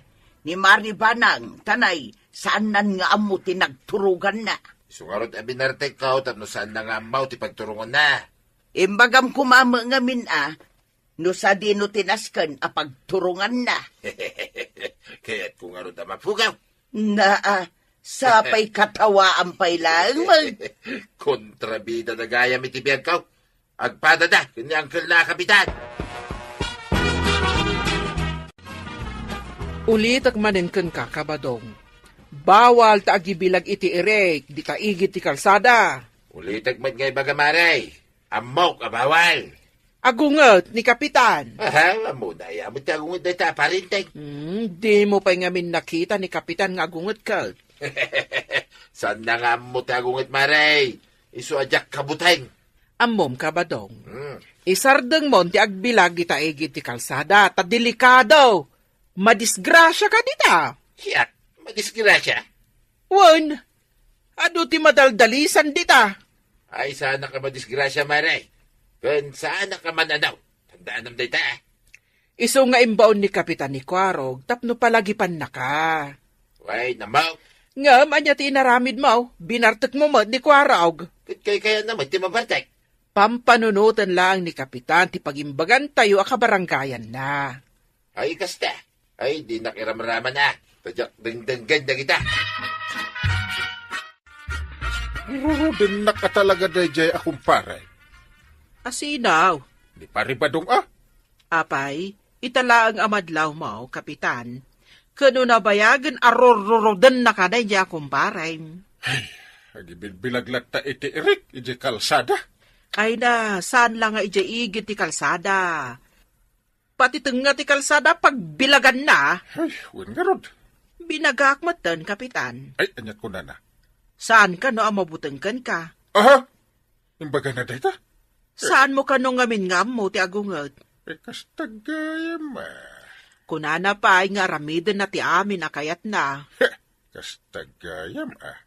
Ni Maribanang, tanay, saannan nga ammo ti nagturoganna. Isu ngarud a binartekko tapno saanna nga ammo ti pagturonganna. Imbagam koma met ngamin a, no sadino ti nasken a pagturonganna. Kayatko ngarud a mapukaw. Naa, sapay katawaan pay laeng met. Kontrabida na gayam iti biagko. Agpadada ken ni Uncle na a Kapitan. Ulitek manen kenka, Kabadong. Bawal ta agibilag iti irek dita igid ti kalsada. Ulitek met nga ibaga, Mare. Ammok a bawal. Agunget ni Kapitan. Aha, ammona aya met ti agunget dayta a Pari Enteng. Hmm, dimo pay ngamin nakita ni Kapitan nga agunget ket. Saanna nga ammo ti agunget, Mare. Isu a diak kabuteng. Ammom, Kabadong. Hmm. Isardengmon ti agbilag ita igid ti kalsada, ta delikado. Madisgrasia ka dita. Siak, madisgrasia? Wen, adu ti madaldalisan dita. Ay, saanak a madisgrasia, Mare. Ken saanak a man-anaw. Tandaanam dayta, a. Isu nga imbaon ni Kapitan ni Kuarog tapno palagipannaka. Wen, ammok. Ngem ania ti inaramidmo? Binartekmo met ni Kuarog. Ket kaykayanna met ti mabartek. Pampanunoten laeng ni Kapitan ti pagimbagantayo a kabarangayanna. Ay, kasta. Ay, dinak iramraman a. Ta diak dengdenggen dagita. Rurudennak a talaga daydiay a kumpare. Asino? Ni Pare Badong a. Apay, ita laeng a madlawmo, Kapitan. Ket no nabayagen a rururudennaka daydiay a kumparem. Ay, agibilbilag latta iti irik idiay kalsada. Ay na, saan la nga idiay igid ti kalsada? Pati tengnga ti kalsada, pagbilaganna. Ay, wen ngarud. Binagaak metten, Kapitan. Ay, aniat kunana? Saan kano a mabuteng kenka? Aha! Imbagana dayta? Saanmo kano ngamin nga ammo ti agunget? Eh, kasta gayam, ah. Kunana pay nga aramidenna ti amin a kayatna. Heh, kasta gayam, ah.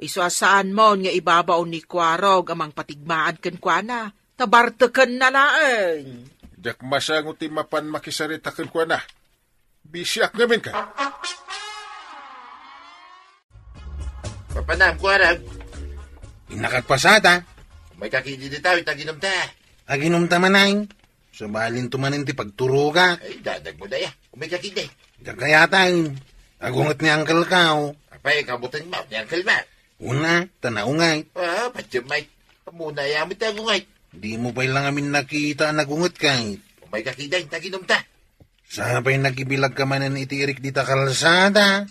Isu a saanmon nga ibabaon ni Kuarog a mangpatigmaan kenkuana, ta bartekenna laeng. Diak masango ti mapan makisarita kenkuana. Bisiak ngamin ka. Papanam, Kuarog. Innakagpasada. Umayka ketdi dita, ta aginumta. Aginumta manen. Sabalinto manen ti pagturogak. Ay, dadagmo daya. Umayka ketdi. Diak kayat. Agunget ni Uncle Kao. Apay, kabutengmo ni Uncle Mau? Una, ta naunget. Ah, patiyem met. Ammona aya met ti agunget. Dimo pay la ngamin nakita a nagunget kay. Umayka ketdi, ta aginumta. Sapay nagibilagka manen iti irik dita kalsada.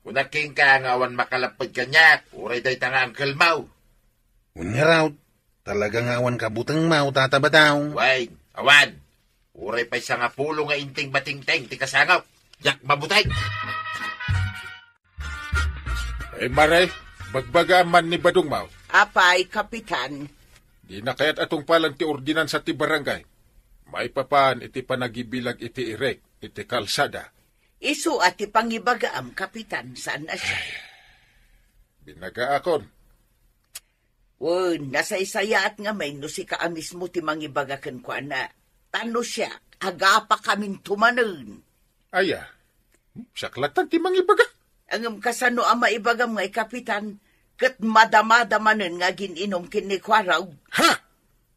Kunak kenka nga awan makalapped kaniak, uray dayta nga Uncle Mau. Wen ngarud, talaga nga awan kabutengmo, Tata Badong. Wen, awan. Uray pay sangapulo nga inting batingteng ti kasangok. Diak mabuteng. Ay, Mare, bagbagaam man ni Badong Mau. Apay, Kapitan. Dina kayat a tungpalan ti ordinansa ti barangay maipapan iti panagibilag iti irik iti kalsada. Isu a ti pangibagaam, Kapitan, saan a siak. Binagaakon. Wen, nasaysayaat ngamin no sika a mismo ti mangibaga kenkuana. Ta no siak, agapakaminto manen. Aya, siak lattan ti mangibaga. Ngem kasano a maibagam nga i Kapitan, ket madamada manen nga agin-inum ken ni Kuarog? Ha!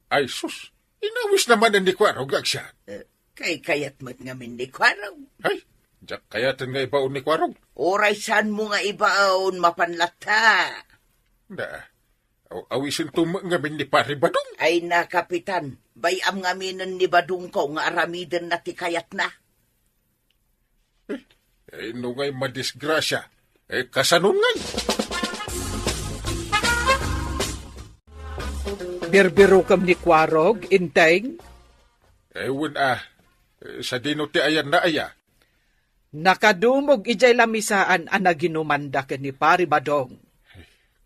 Ay sus, inawisna manen ni Kuarog, agsiat. Eh, kaykayat met ngamin ni Kuarog. Ay, diak kayaten nga ibaon ni Kuarog. Uray saanmo nga ibaon, mapan latta. Na, aw-, awisento met ngamin ni Pare Badong. Ay na, Kapitan, bay-am ngaminen ni Badongko nga aramidenna ti kayatna. Eh, eh, no ngay madisgrasia, eh, kasanon ngay? Birbirokem ni Kuarog, Inteng? Eh, wen a, eh, sadino ti ayanna aya? Nakadumog idiay lamisaan a naginumanda ken ni Pari Badong.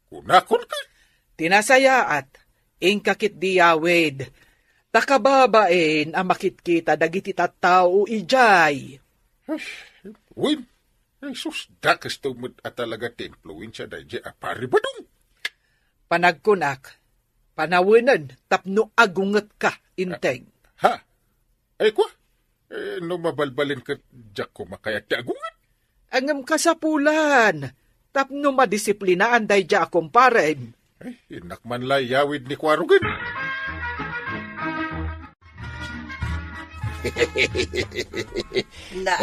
Kunakon ket? Ti nasayaat, inka ketdi yawid, ta kababain a makitkita dagiti tattao idiay. Ay, wen, Jesus, dakes to met a talaga ti impluensia daydiay a Pari Badong. Panagkunak, panawenen tapno agungetka, Inteng. Ha? Ay, kua? Eh, no mabalbalin ket diak koma kayat ti agunget. Ngem kasapulan, tapno madisiplinaan daydiay a kumparem. Ay, innak man la yawid ni Kuarogen. Na,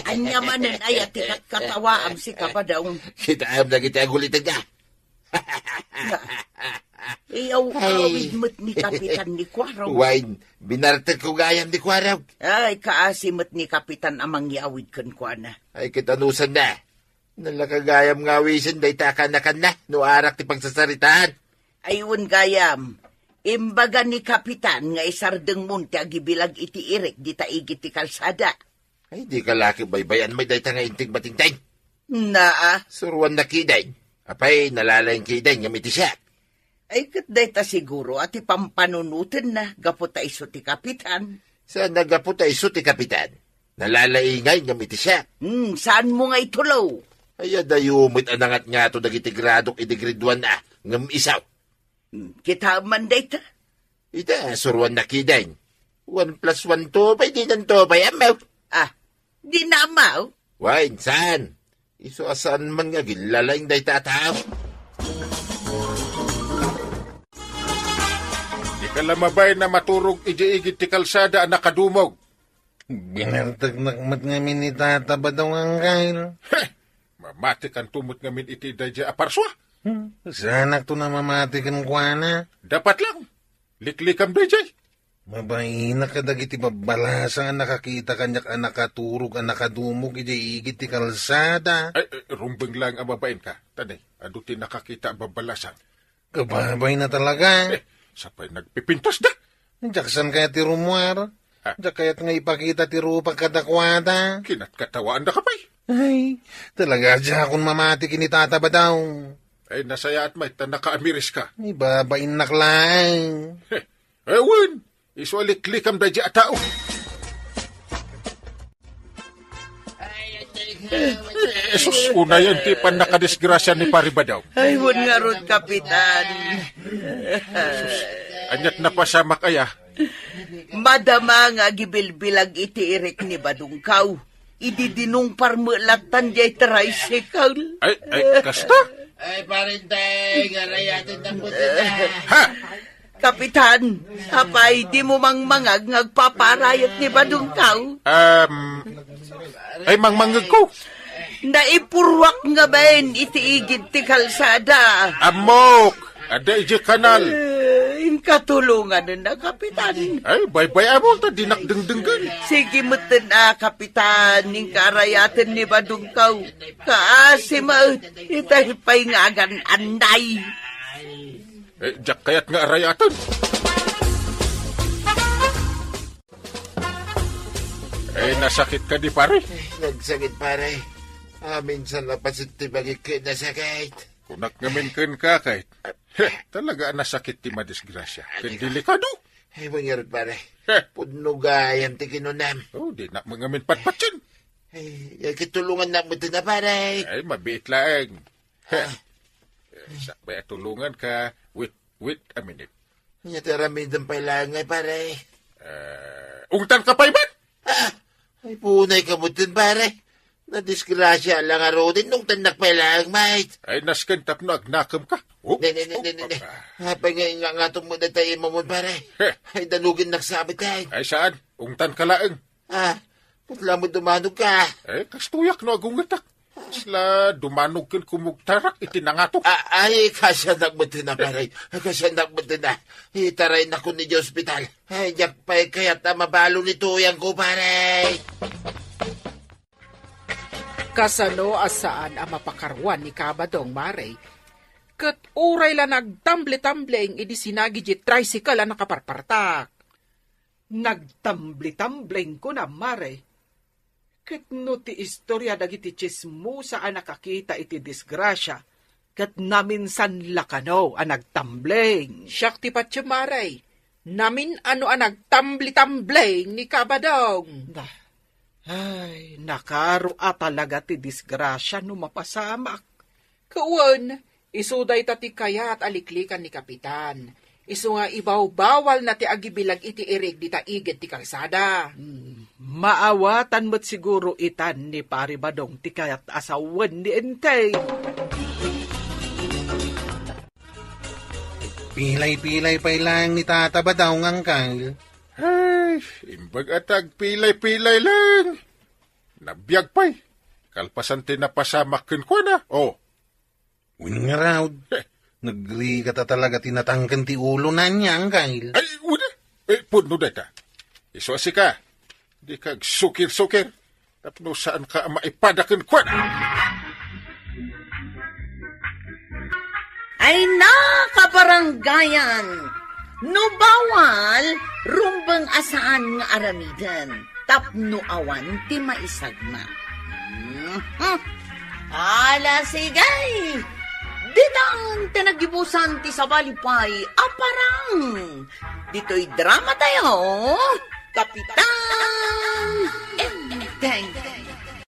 ania manen aya ti katkatawaam, sika, Badong? Kitaem dagiti agulitedda. Iyaw, ay, awid met ni Kapitan ni Kuarog. Wen, binartekko gayam ni Kuarog. Ay, kaasi met ni Kapitan a mangyawid kenkuana. Ay, ket anusanna? Nalaka gayam nga awisen dayta a kanakanna no arak ti pagsasaritaan. Ay, wen gayam. Imbaga ni Kapitan nga isardengmon ti agibilag iti irek dita igid ti kalsada. Ay, dika la ket baybay-an met dayta nga inting batingteng. Naa. Suruannak ketdin. Apay, nalalaing ketdin ngem iti siak. Ay, ket dayta siguro a ti pampanunotenna gapu ta isu ti kapitan. Saan a gapu ta isu ti kapitan? Nalalaingay ngem iti siak. Hmm, saanmo nga itulo? Ay, adayo met a nangatngato dagiti gradok idi grade one a, ngem isu. Hmm, kitaem man dayta. Ita, suruannak ketdin. One plus one, two pay, dinan two pay, ammo. Ah, dina ammo? Wen, saan? Isu a saan man nga agillalaing dayta a tao. Dika la mabain a maturog idi igid ti kalsada a nakadumog. Binerteknak met ngamin ni Tata Badong, Angkel. Heh! Mamatikanto met ngamin iti daydiay a parsua? Hmm, saanakto a mamati kenkuana. Dapat lang. Liklikam daydiay. Mabainak kadagiti babbalasang a nakakita kaniak a nakaturog a nakadumog idiay igid ti kalsada. Ay, ay, rumbeng laeng a babain ka. Tanay, adu ti nakakita a babbalasang. Kababain na talaga. Eh, sapay nagpipintasda. Diak saan kayat ti rummuar? Ha? Diak kayat nga ipakita ti rupak kadakuada. Kinatkatawaanda ka pay. Ay, talaga diakon mamati ken ni Tata Badong. Ay, nasayaat met ta nakaamiris ka. Ay, babainnak laeng. Heh, ewan, isu a liklikam daydiay a tao. Jesus, unayen ti pannakadisgrasia ni Pari Badong. Ay, wen ngarud, Kapitan. Aniat napasamak aya? Madama nga agibilbilag iti irik ni Badongkaw. Idi dinungpar met lattan diay tricycle. Ay, ay, kasta? Ay, parintay, nga rayaten na po sila. Ha? Kapitan, apay dimo mangmangag nga agpaparayot ni Badongkaw? Um, ay, mangmangegko. Naipurruak ngamin iti igid ti kalsada. Ammok! Adda idiay kanal. Eh, inka tulonganna, Kapitan. Ay, baybay-amon ta dinak dengdenggen. Sige metten a, Kapitan, inka arayaten ni Badongkaw. Kaasi met, itay pay nga agan-anday. Eh, diak kayat nga arayaten. Eh, nasakit ka di, pare? Eh, nagsakit, pare. Amin sa lapasit ti bagik ket nasakit. Kunak ngamin kenka, kayat. Heh, talaga a nasakit ti madisgrasia. Ken delikado. Ay, mangyarut, pare. Heh. Pudno gayam ti kinunam. Oh, dinak ngamin patpatien. Ay, ay, kitulongannak metten a, pare. Ay, mabiit laeng. Heh. Ah. Eh, sakbay a tulonganka. Wait, wait a minute. Ania ti aramidem pay laeng ngay, pare? Eh, ungtanka pay met? Ah! Ay, punay ka metten, pare. Nadisgrasia la ngaruden, ungtannak pay laeng, mate. Ay, nasken tapno agnakemka. Oh, Ne, ne, ne, ne, ne, ne. Oh, ah. Apay nga ingangatom met dayta imamon, pare? Heh. Ay, danugennak sa met, ay. Ay, saan? Ungtanka laeng. Ah, putla met dumanogka. Eh, kastoyak no agungetak. Kasla dumanog ken kumugtarak iti nangato. Ah, ay, kasiannak metten a, pare. Kasiannak metten a. Itaraynakon idiay ospital. Ay, diak pay kayat a mabalo ni tuyangko, pare. Kasano a saan a mapakaruan ni Kabadong, Mare? Ket uray la nagtamble-tambleng idi sinagi diay tricycle a nakaparpartak. Nagtamble-tambleng kunam, Mare. Ket no ti istoria dagiti tsismosa a nakakita iti disgrasia, ket naminsan la kano a nagtambleng. Siak ti patiem, Mare. Namin-ano a nagtamble-tambleng ni Kabadong. Na, ay, nakaro a talaga ti disgrasia no mapasamak. Ket wen, isu dayta ti kayat a liklikan ni Kapitan. Isu nga ibawbawalna ti agibilag iti irik dita igid ti kalsada. Hmm, maawatan met siguro itan ni Pari Badong ti kayat a sawen ni Enteng. Pilay-pilay pay laeng ni Tata Badong, Angkel. Ay, imbag a tagpilay-pilay laeng. Nabiag pay. Kalpasan ti napasamak kenkuana. Oh. Wen ngarud, eh, nagrikata talaga ti natangken ti ulona, Angkel. Ay, wen, eh, pudno dayta. Isu a sika, dika agsukir-sukir. Tapno saanka a maipada kenkuana. Ay, nakabaranggayan! No bawal, rumbeng a saan nga aramiden tapno awan ti maisagna. Mhm. Ala, sige! Ditan ti nagibusan ti sabali pay a parang. Ditoy drama tayo, Kapitan Enteng.